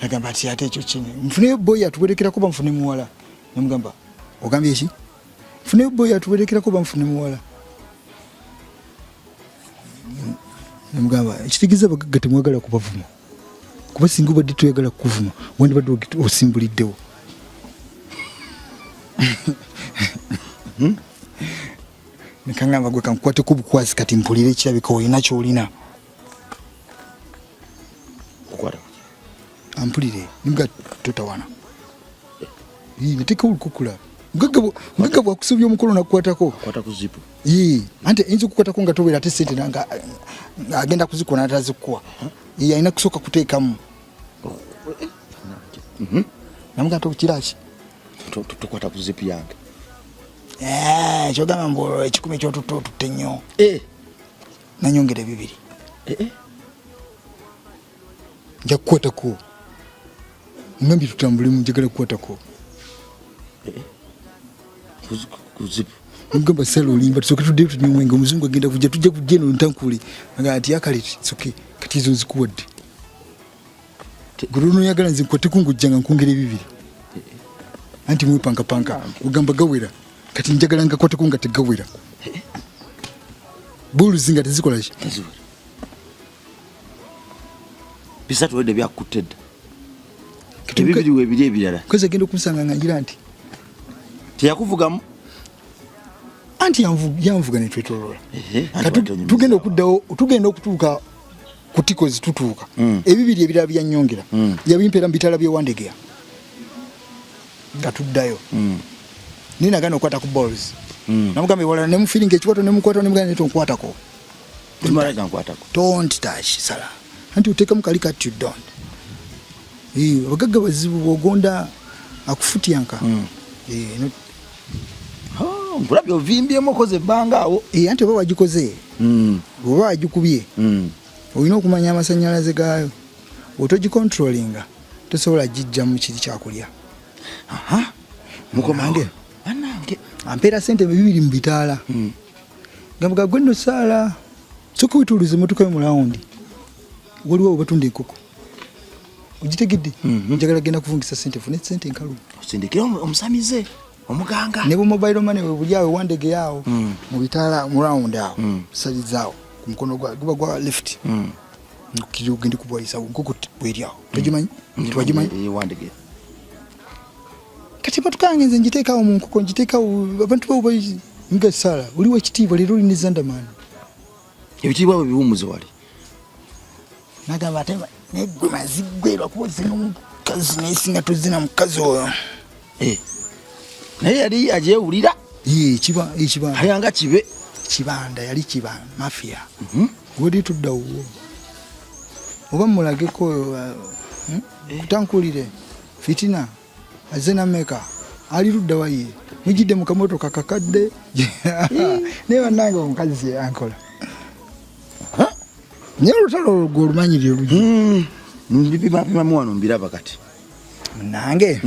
Nagamba ati ate ekyo kini nfuneyo boy atuwerekerako ba nfune muwala. Namugamba ogambye ki? Nfuneyo boy atuwerekerako ba nfune muwala. Namugamba ekitegeeza abagagga temwagala kubavuma, kuba singa obadde toyagala kukuvuma wandibadde osimbuliddewo. Nekangamba gwe kankukwateko obukwasi kati mpulire ekirabika olina kyolina. Ampulire nimuga totawana neteekawo olukukula. Mugagga bwakusobya omukono nakukwatako. Anti ayinza okukwatako nga tobeera ate sente nga agenda kuzikuwa natazikuwa, alina kusooka kuteekamu. Namuga nti kiraki Tokwata ku zipu yange. Eh, kyogamba mbu 10 ekyotutte otutte nnyo. Nanyongera 2. Nja kukwatako, ngambye tutambulemu, njagala kukwatako. Ku zipu. Mugamba sala olimba, tusooke tuddeyo tunywe omwenge, omuzungu agenda kujja, tujja kujja eno ntankule. Nga ati akale soke kati ezo nzikuwadde, gwe lwonoyagala nze nkwateko ng'ojja nga nkwongera 2. Anti mwepankapanka ogamba gawera, kati njagala ngakwateko nga tegawera, buluzi nga tezikola ki? Teziwera. 3 wedde byakutte dda, ebibiri webiri ebirala. Kozi agenda okunsanga nga ngira nti Teyakuvugamu? Anti yanvuga netwetolola. Tugenda okuddawo, tugenda okutuuka ku tikozi, tutuuka ebibiri ebirala byanyongera yabimpeera mu bitala by'ewandegeya nga tuddayo. Naye nagana okukwata ku balls. Namugamba ewalala nemufiringa ekiwato nemukwata, nemugamba naye tonkwatako. Tumala nkwatako. Don't touch sala, anti oteekamu kali kati you don't. Eh, abagagga bazibu, bwogonda akufutyanka. Eh, Oh, nkulabye ovimbyemu, okoze ebbanga awo. Eh, anti oba wagikoze, oba wagikubye, olina okumanya amasanyalaze gaayo. Otogicontrolinga tosobola gijjamu kiri kyakulya. Mukomange. Bannange, ampeera sente 2 mu bitaala. Gamba gwe nno saala soka wetuluze emotoka yo mu lawundi, waliwo awo batunda enkoko, ogitegedde? Njagala genda kuvungisa sente, fune sente enkalu. Osindikire omusamize, omuganga. Ne bu mobile money we buli awo wandege awo mu bitaala mu round awo, salizaawo ku mukono gwa guba gwa left, nkukiri ogende kubwayisa nkoko bweri awo, togimanyi? Tewagimanyi? Wandege. Kati emotoka yange nze ngiteekawo mu nkoko, ngiteekawo abantu bawo nga sala oli wekitiibwa leero oli ne Zandamani. Ebitiibwa bwe biwumuze wali. Nagamba ate negwe mazigwe lwakuba ozina omukazi, naye singa tozina mukazi oyo. Eh. Naye yali agyewulira. Ye, kiba ekibanda. Ayanga kibe. Kibanda yali kiba mafia. Wodi tudda wuwo oba mulageko oyo, Kutankulire fitina azze nameka. Ali ludda wa ye? Mujidde mu kamotoka kakadde. Naye bannange omukazi yankola. Naye olutalo olwo gwe olumanyirire olugi. Mbipimapimamu wano mbiraba kati. Nange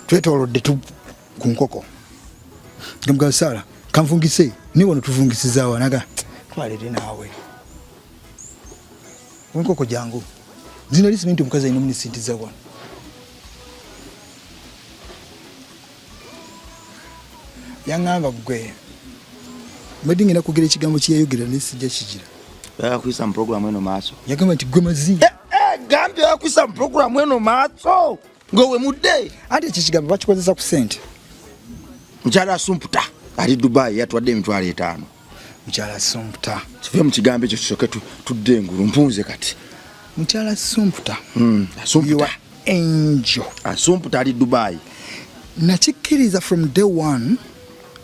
twetoolodde tu ku nkoko. Nga Sara kanvungise ni wano tuvungisiza wa naga twalere naawe. Wenkoko jangu. Zino lisi mintu mukazi alina omunisintiza wano. Yaŋŋamba gwe mbadde ngenda kwogera ekigambo kye yayogera naye sijja kigira. Yakuyisa mu pulogulaamu eno maaso. Yagamba nti gwe mazi. Eh, eh, gambye yakuyisa mu pulogulaamu eno maaso ng'owemudde. Anti ekyo ekigambo bakikozesa ku ssente. Mukyala Asumputa ali Dubai yatwadde 50,000. Mukyala Sumputa. Kive mu kigambo ekyo tusooke tudde engulu mpunze kati. Mukyala Sumputa. Asumputa. You are angel. Asumputa ali Dubai. Nakikkiriza from day one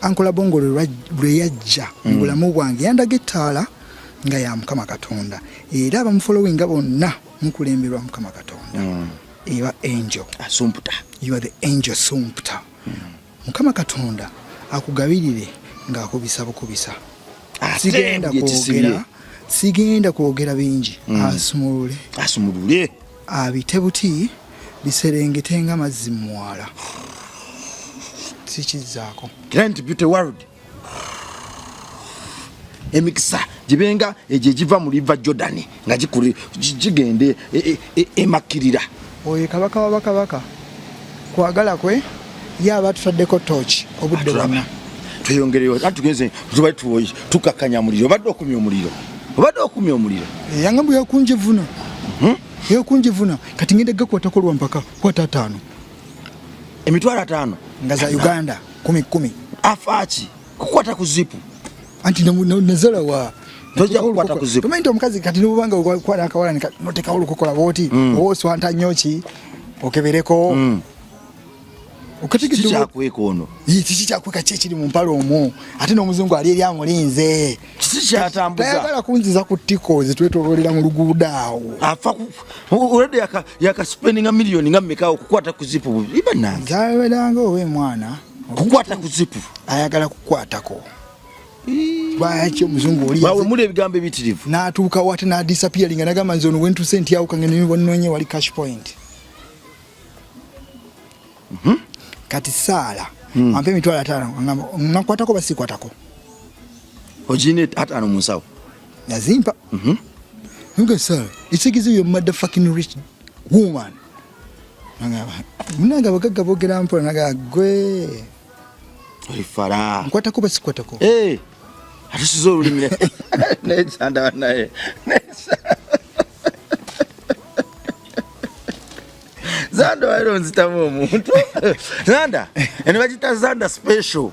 Uncle Bongo lwe yajja mu bulamu bwange yandaga ettaala nga ya Mukama Katonda era abamufollowinga bonna mukulemberwa Mukama Katonda. Eba angel. Asumputa. You are the angel Sumputa. Mukama Katonda akugabirire ng'akubisa bukubisa. Sigenda kwogera, sigenda kwogera bingi. Asumulule. Asumulule. Abite buti biserengete nga mazzi mwala. Sikizzaako. Grand Beauty World. Emikisa gibenga egyo egiva mu River Jordan nga gigende emakkirira. Oyo kabaka wa bakabaka kwagala kwe ye aba tutaddeko tooki obudde bwonna. Tweyongereyo ati tugenze tubadde tukakkanya muliro, obadde okumya omuliro, obadde okumya omuliro. Yangamba yakunjivuna. Yakunjivuna kati ngenda gakwatako lwa mpaka kwata 5. 5,000 nga za Uganda 10,10. Afaaki kukwata ku zipu. Anti nazala wa Tojja kukwata ku zipu. Tumanyi nti omukazi kati nobanga okwata akawala notekawo olukokola bw'oti, oba oswanta nnyo ki okebereko. Kiki kyakweka ono? Kiki kyakweka ki ekiri mu mpale omwo? Ate n'omuzungu ali eri amulinze. Kiki kyatambuza? Tayagala kunziza ku ttiko zitwetooloolera mu luguudo awo. Afa ku already yaka spendinga miliyoni nga mmeka okukwata ku zipu? Iba nange. Zabeeranga ow'emwana. Kukwata ku zipu. Ayagala kukwatako. Lwaki omuzungu oli Bawe muli ebigambo ebitirivu. N'atuukawo ate n'adisappearinga n'agamba nze ono wentuse ntyawuka ngende nnoonye wali cash point. Kati Saala ampa 50,000 angamba nakwatako basikwatako. Ogirina 5 mu nsawo? Yazimpa. Nga Saala, ekitegeeza yo motherfucking rich woman. Angamba munange abagagga boogera mpola naga gwe. Oli fala. Nkwatako basikwatako. Atusiza olulimi. Naye Zanda naye. Zanda waero nzitamu omuntu. Zanda, eno bagita Zanda special.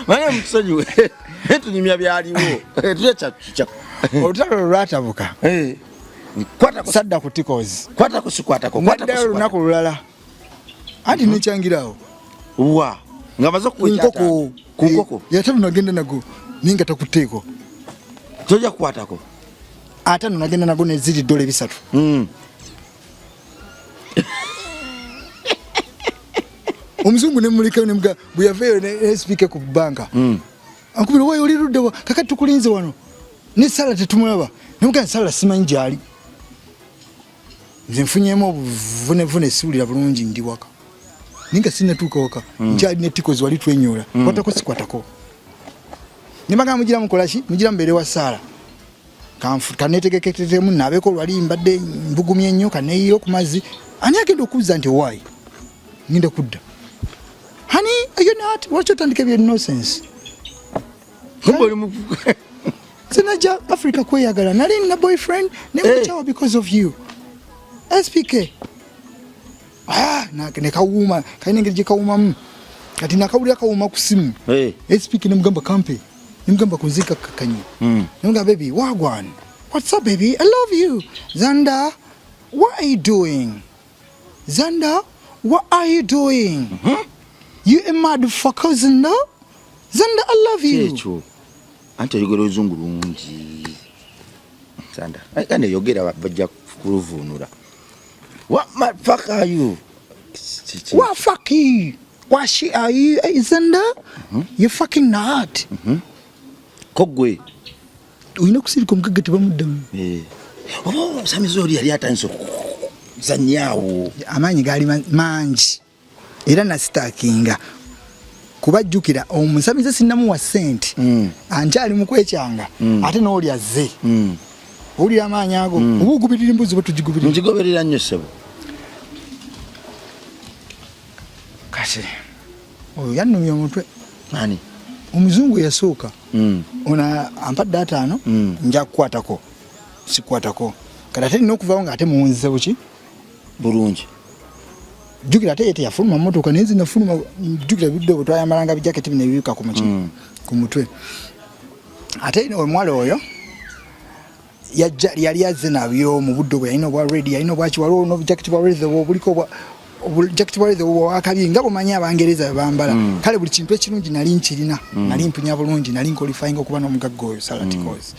Bana mutusonyiwe. Tunyumya byaliwo. Tulya kya. Olutalo lwatabuka. Kwata ku sadda ku tikozi. Kwata ku sikwatako, kwata ku Naddayo sikwatako. olunaku lulala. Anti nekyangirawo. Wa. Nga maze okuwa Nkoko. ekyataano. Ku nkoko. Yatano nagenda nago. Ninga takuteeko. Tojja kukwatako. 5 nagenda nago ne ziri dola 3. Omuzungu ne muleka ne mga bwe yaveeyo ne speaker ku banka. Ankubira wayo oli ludde wa kakati tukulinze wano. Ne Sala tetumulaba. Ne mga Sala simanyi gy'ali. Nze nfunyeemu obuvunevune siwulira bulungi ndi waka. Ninga sinnatuuka waka. Nkyali ne tikozi wali twenyoola. Kwatako sikwatako. Ne bagamba mugira mukola ki? Mugira mubeere wa Sala. Kaneetegeketetemu naabeeko lwali mbadde mbugumye nnyo kaneeyiye ku mazzi. Ani agenda okuzza nti why? Ngenda kudda. Honey, are you not? Lwaki otandika ebyo nonsense? Kumbe oli mu- Sinajja Africa kweyagala. Nali nina boyfriend ne mukyawa because of you. SPK. Ne kawuuma, kalina engeri gye kawuumamu. Kati nakawulira kawuuma ku ssimu. SPK ne mugamba kampe. Ne mugamba kunzika kakanye. Ne mugamba baby, wagwan. What's up baby? I love you. Zanda, what are you doing? Zanda, what are you doing? You a motherfucker, Zanda? Zanda, I love you. Kyekyo. Anti oyogera oluzungu lungi. Sanda. Kane yogera bajja kuluvuunula. What my fuck are you? What fuck you? What she are you? Isn't that? You fucking not. Ko ggwe. Olina okusirika omugagga tebamuddamu. Eh. Oba omusamize oli yali atandise okuzanyaawo. Amaanyi gaali mangi era nasitaakinga kuba jjukira omusamize sinnamuwa ssente ankyali mu kwekyanga ate n'oli azze. Owulira amaanyi ago? Oba ogubirira embuzi oba tugigubirira? Ngigoberera nnyo ssebo. Kati oyo yannumya omutwe. Ani? Omuzungu eyasooka. Ono ampadde 50 nja kukwatako sikwatako. Kati ate nina okuvawo ng'ate muwunzize buki? Bulungi. Jjukira ate ye teyafuluma mmotoka naye nze nafuluma. Jjukira budde obwo twayambalanga bijaketi bino ebibikka ku muki ku mutwe. Ate omuwala oyo yajja yali azze nabyo mu budde obwo yalina obwa red, yalina obwaki, waliwo n'obujaketi bwa red obwo obuliko obwa obujaketi bwa red obwo bwakabi nga bw'omanyi Abangereza bwe bambala. Kale buli kintu ekirungi nali nkirina, nali mpunya bulungi, nali nqualifying okuba n'omugagga oyo Salaticos.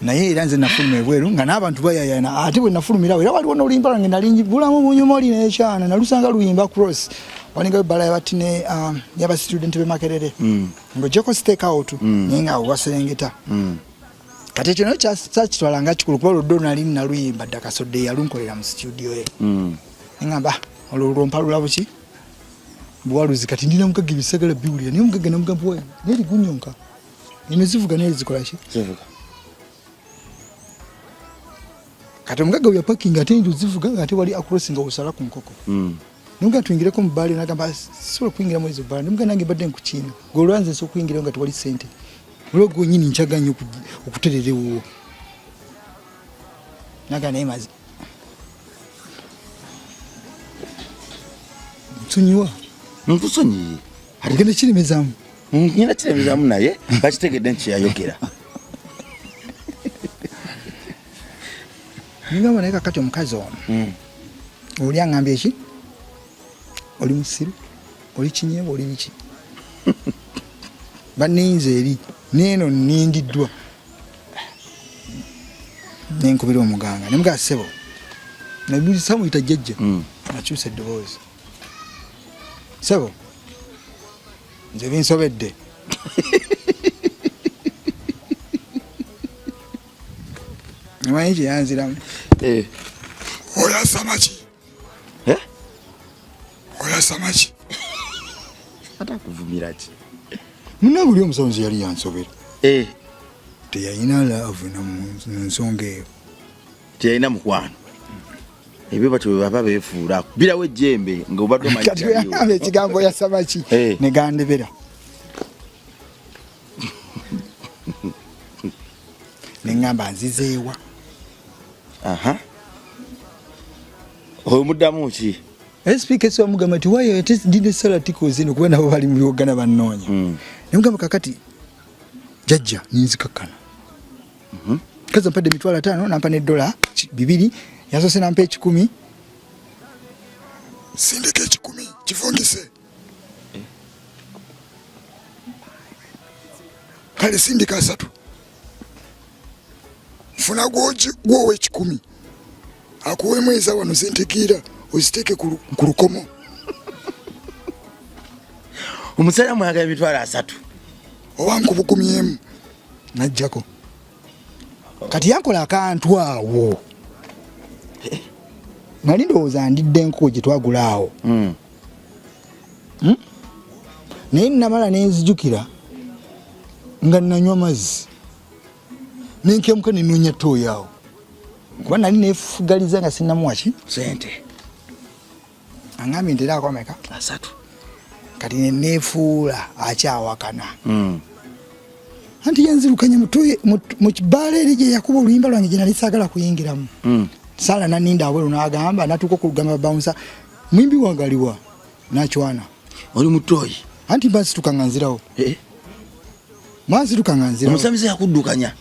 Naye era nze nafuluma ebweru nga n'abantu bayayana. Ate bwe nafulumirawo era waliwo n'oluyimba lwange nali bulamu bunyuma oli n'ekyana nalusanga luyimba cross. Walingayo ebbala y'abatine y'aba student b'e Makerere. Ng'oggyeko stake out naye nga waserengeta. Kati ekyo nayo kyakitwala nga kikulu kuba olwo nali naluyimba dda Kasodde yalunkolera mu studio ye. Ngamba olwo lwompalula buki? Buwaluzi kati ndina mugagga ebisagala biwulira naye omugagga namugamba wayi naye ligunyonka. Eno zivuga naye zikola ki? Zivuga. Kati omugagga bwe yapakinga ate njo zivuga nga ate wali across nga osala ku nkoko. Nemugamba tuyingireko mu bbaala nagamba sisobola kuyingira mu ezo bbaala. Nemugamba nange mbadde nkukiina. Gwe olwanze nsobola okuyingirayo nga tewali ssente. Olwo gwe nnyini nkyaganya okuterera ewuwo. Naga naye mazi. Nsonyiwa. Nkusonyiye. Ogenda kiremezaamu. Ngenda kiremezaamu naye bakitegedde nti kyeyayogera. Ngamba naye kakati omukazi ono. Oli angambye ki? Oli musiru? Oli kinyeebwa oli biki? Banninze eri neeno nnindiddwa. Nenkubira omuganga ne mugamba ssebo. Samuyita jjajja. Nakyusa eddoboozi. Ssebo nze binsobedde. Omanyi kye yanziramu? Oyasama ki? Eh? Oyasama ki? Ate akuvumira ki? Munnange oli omusawo nze yali yansobera. Teyalina laavu mu nsonga eyo. Teyalina mukwano. Ebyo batyo bwe baba beefuula. Birawo ejjembe ng'obadde omanyi Kati bwe yagamba ekigambo yasaba ki? Ne gandebera. Ne ŋŋamba nzizeewa. Oyo muddamu ki? SPK wamugamba nti why ate ndi ne Salaticos eno kuba nabo bali mu biwogana bannoonya. Ne mugamba kakati jjajja ninzikakkana. Kazi ampadde 500,000 nampa ne dola 200 yasoose nampa 1,000. Sindika 1,000 kifungise. Kale sindika 3. Nfuna gwowa 1,000. Akuwemu eza wano zentegeera oziteeke ku lukomo. Omusajja mwagala 300,000. Oba nkubugumyemu. Najjako. Kati yankola akantu awo. Nali ndowooza ndidde enkoko gye twagula awo. Naye namala ne nzijukira nga nanywa mazzi. Ne nkemuka ne nnoonya ttooyi awo. Kuba nali neefugaliza nga sinnamuwa ki? Ssente. Angambye nti era akomeka? 3. Kati ne neefuula akyawakana. Anti yanzirukanya mu kibbaala eri gye yakuba oluyimba lwange gye nali saagala kuyingiramu. Saala n'anninda awebweru n'agamba, n'atuuka okugamba bawunsa, muyimbi wange aliwa? N'acwana. Oli mutoyi? Anti mba nsituka nga nzirawo. Mba nsituka nga nzirawo. Omusamize yakuddukanya.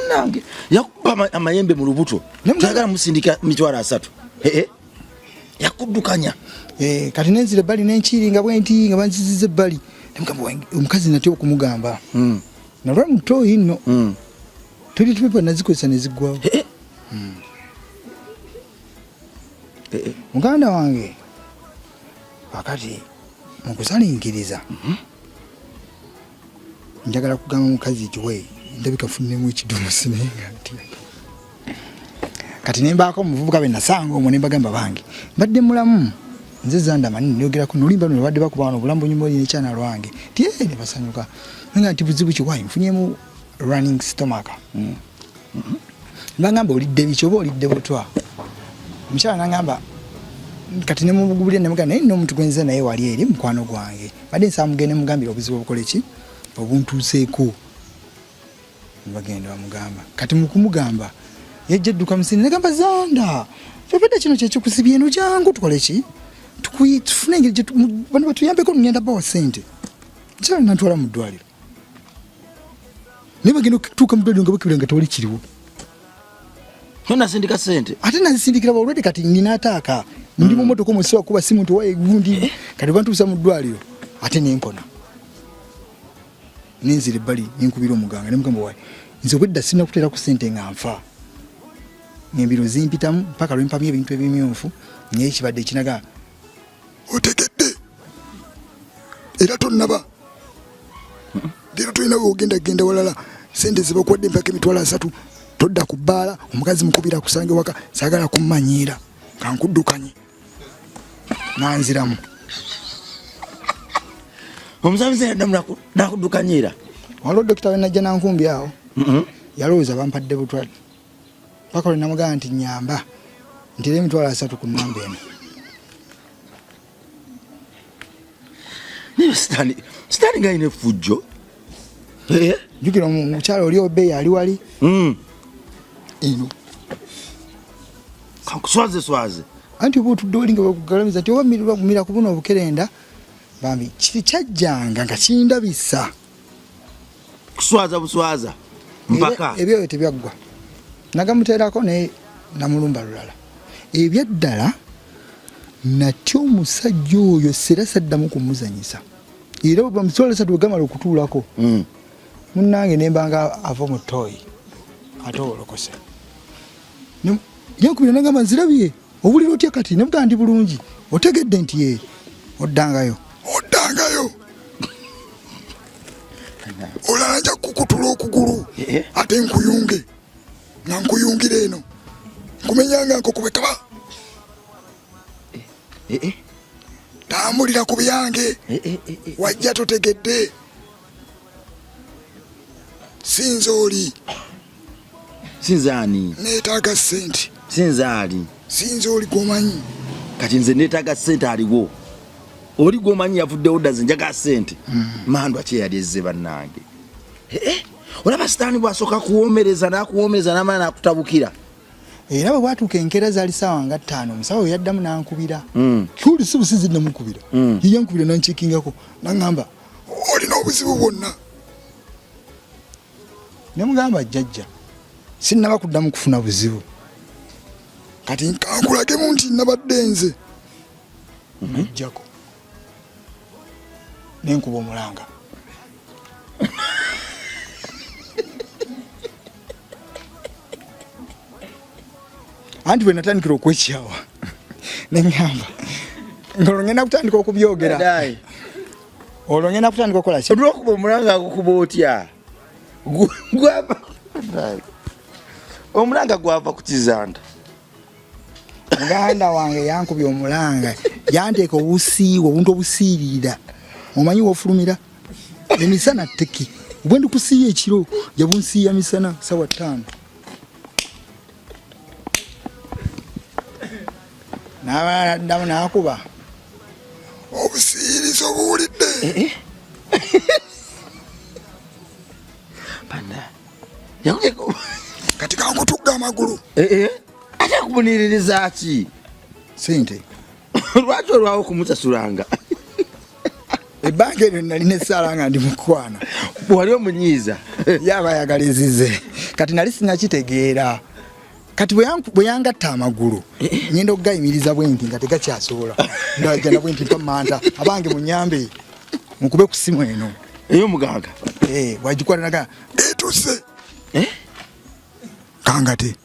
Nange yakuba amayembe mu lubuto. Twagala musindika 300,000. Yakuddukanya. Kati nenzira ebbali n'enkiiri nga bwe nti nga banziziza ebbali. Nemugamba omukazi natya okumugamba. Nalwa mutoyi nno. Toilet paper nazikozesa ne ziggwawo. Eh, eh. Eh, Muganda wange kakati mu kusalinkiriza njagala kugamba mukazi nti we ndabika nfuniremu ekidomosi naye nga ntya. Kati ne mbaako omuvubuka be nasanga omwo ne mbagamba bange mbadde mulamu nze Zanda manyi nyogerako nolimba luno badde bakuba wano obulamu bunyuma oli nekyana lwange ti ne basanyuka nga nti buzibu ki wayi nfunyemu running stomach. Nbangamba olidde biki oba olidde butwa. Omukyala nangamba kati ne mubugubulira ne mugamba naye nno omuntu gwenze naye wali eri mukwano gwange badde nsaba mugende mugambire obuzibu obukole ki obuntuuseeko. Bagenda bamugamba kati mukumugamba yajja edduka musini nagamba Zanda obadde kino kyekikusibye eno jangu tukole ki tufune engeri bano batuyambeko ngenda bawa sente. Mukyala nantwala mu ddwaliro naye bagenda okutuuka mu ddwaliro nga bakebera nga tewali kiriwo. Nasindika sente ate nazisindikira already kati nina ataaka ndi mu motoka omwo siwa kuba simu nti waye gundi kati bantuusa mu ddwaliro ate nempona nenzira ebbali nenkubira omuganga nemugamba waye nze obwedda sirina kuteera ku sente nga nfa ng'embiro zimpitamu mpaka lwe mpamya ebintu ebimyufu naye kibadde kinaga otegedde era tonnaba leero tolina wogenda genda walala sente zibakuwadde mpaka 300,000 todda ku bbaala omukazi mukubira akusange waka saagala kummanyiira kankuddukanye nanziramu. Omusamize yaddamu nakuddukanyira. Waliwo dokita we najja nankumbi awo yalowooza bampadde butwa paka lwe namugamba nti nyamba ntera 300,000 ku nnamba eno. Naye sitaani nga alina effujjo. Jjukira omukyala oli obeeyi ali wali eno. Kankuswaze swaze. Anti oba otudde oli nga bakugalamiza nti oba mira ku buno obukerenda bambi kiri kyajjanga nga kindabisa. Kuswaza buswaza mpaka. Ebyo tebyaggwa. Nagamuteerako naye namulumba lulala. Ebyaddala natya omusajja oyo sera saddamu kumuzanyisa. Era bwe bamuswala satu bwe gamala okutuulako. Munnange ne mbanga ava mu ttooyi ate olokose. Yankubira nagamba nzirabye owulira otya kati ne mugamba ndi bulungi otegedde nti ye oddangayo. Oddangayo. Olala nja kukutula okugulu ate nkuyunge nga nkuyungira eno nkumenya nga nkukube kaba. Tambulira ku byange wajja totegedde sinza oli sinza ani neetaaga ssente sinza ali sinza oli gwomanyi kati nze neetaaga ssente aliwo oli gwomanyi yavuddewo dda nze njagala ssente. Mandwa ki eyali ezze bannange. Olaba sitaani bw'asooka kuwoomereza n'akuwoomereza n'amala n'akutabukira. Era bwe bwatuuka enkeera zaali ssaawa nga 5 omusawo we yaddamu n'ankubira. Kyoli si busizi namukubira. Ye yankubira n'ankyekingako n'aŋŋamba olina obuzibu bwonna. Ne mugamba jjajja sinnaba kuddamu kufuna buzibu. Kati nkankulagemu nti nabadde nze. Najjako ne nkuba omulanga. Anti bwe natandikira okwekyawa ne ŋŋamba ng'olwo ngenda kutandika okubyogera. Olwo ngenda kutandika okukola ki? Olw'okuba omulanga agukuba otya? Omulanga gwava ku kizanda. Muganda wange yankubye omulanga yanteeka obusiiwa obuntu obusiirira omanyi wofulumira emisana tteki bwe ndikusiiya ekiro yabunsiiya misana sawa 5. N'addamu n'akuba obusiirizo obuwulidde. Kati kankutugga amagulu. Ate akumuniririza ki? Sente. Lwaki olwawo okumusasulanga? Ebbanga eryo nalina essaala nga ndi mukwana. Wali omunyiiza. Yaba ayagala ezize. Kati nali sinakitegeera. Kati bwe yangatta amagulu, ngenda okugayimiriza bwe nti nga tegakyasobola. Ndajja na bwe nti mpa manta, abange munyambe, mukube ku ssimu eno. Ey'omuganga. Eh, wagikwata naga Etuse. Eh? Kangate.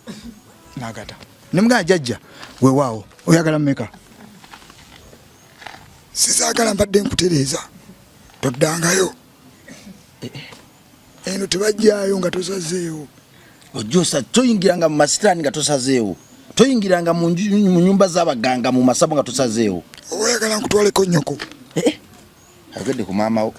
Nagata. Nemugamba jajja weewaawo oyagala mmeka? Sisaagala mbadde nkutereeza. Toddangayo. Eno tebajjaayo nga tosazeewo. Ojosa toyingiranga mu masitaani nga tosazeewo. Toyingiranga mu nyumba z'abaganga mu masabo nga tosazeewo. Oba oyagala nkutwaleko nnyoko. Eh? Ayogedde ku maama wo.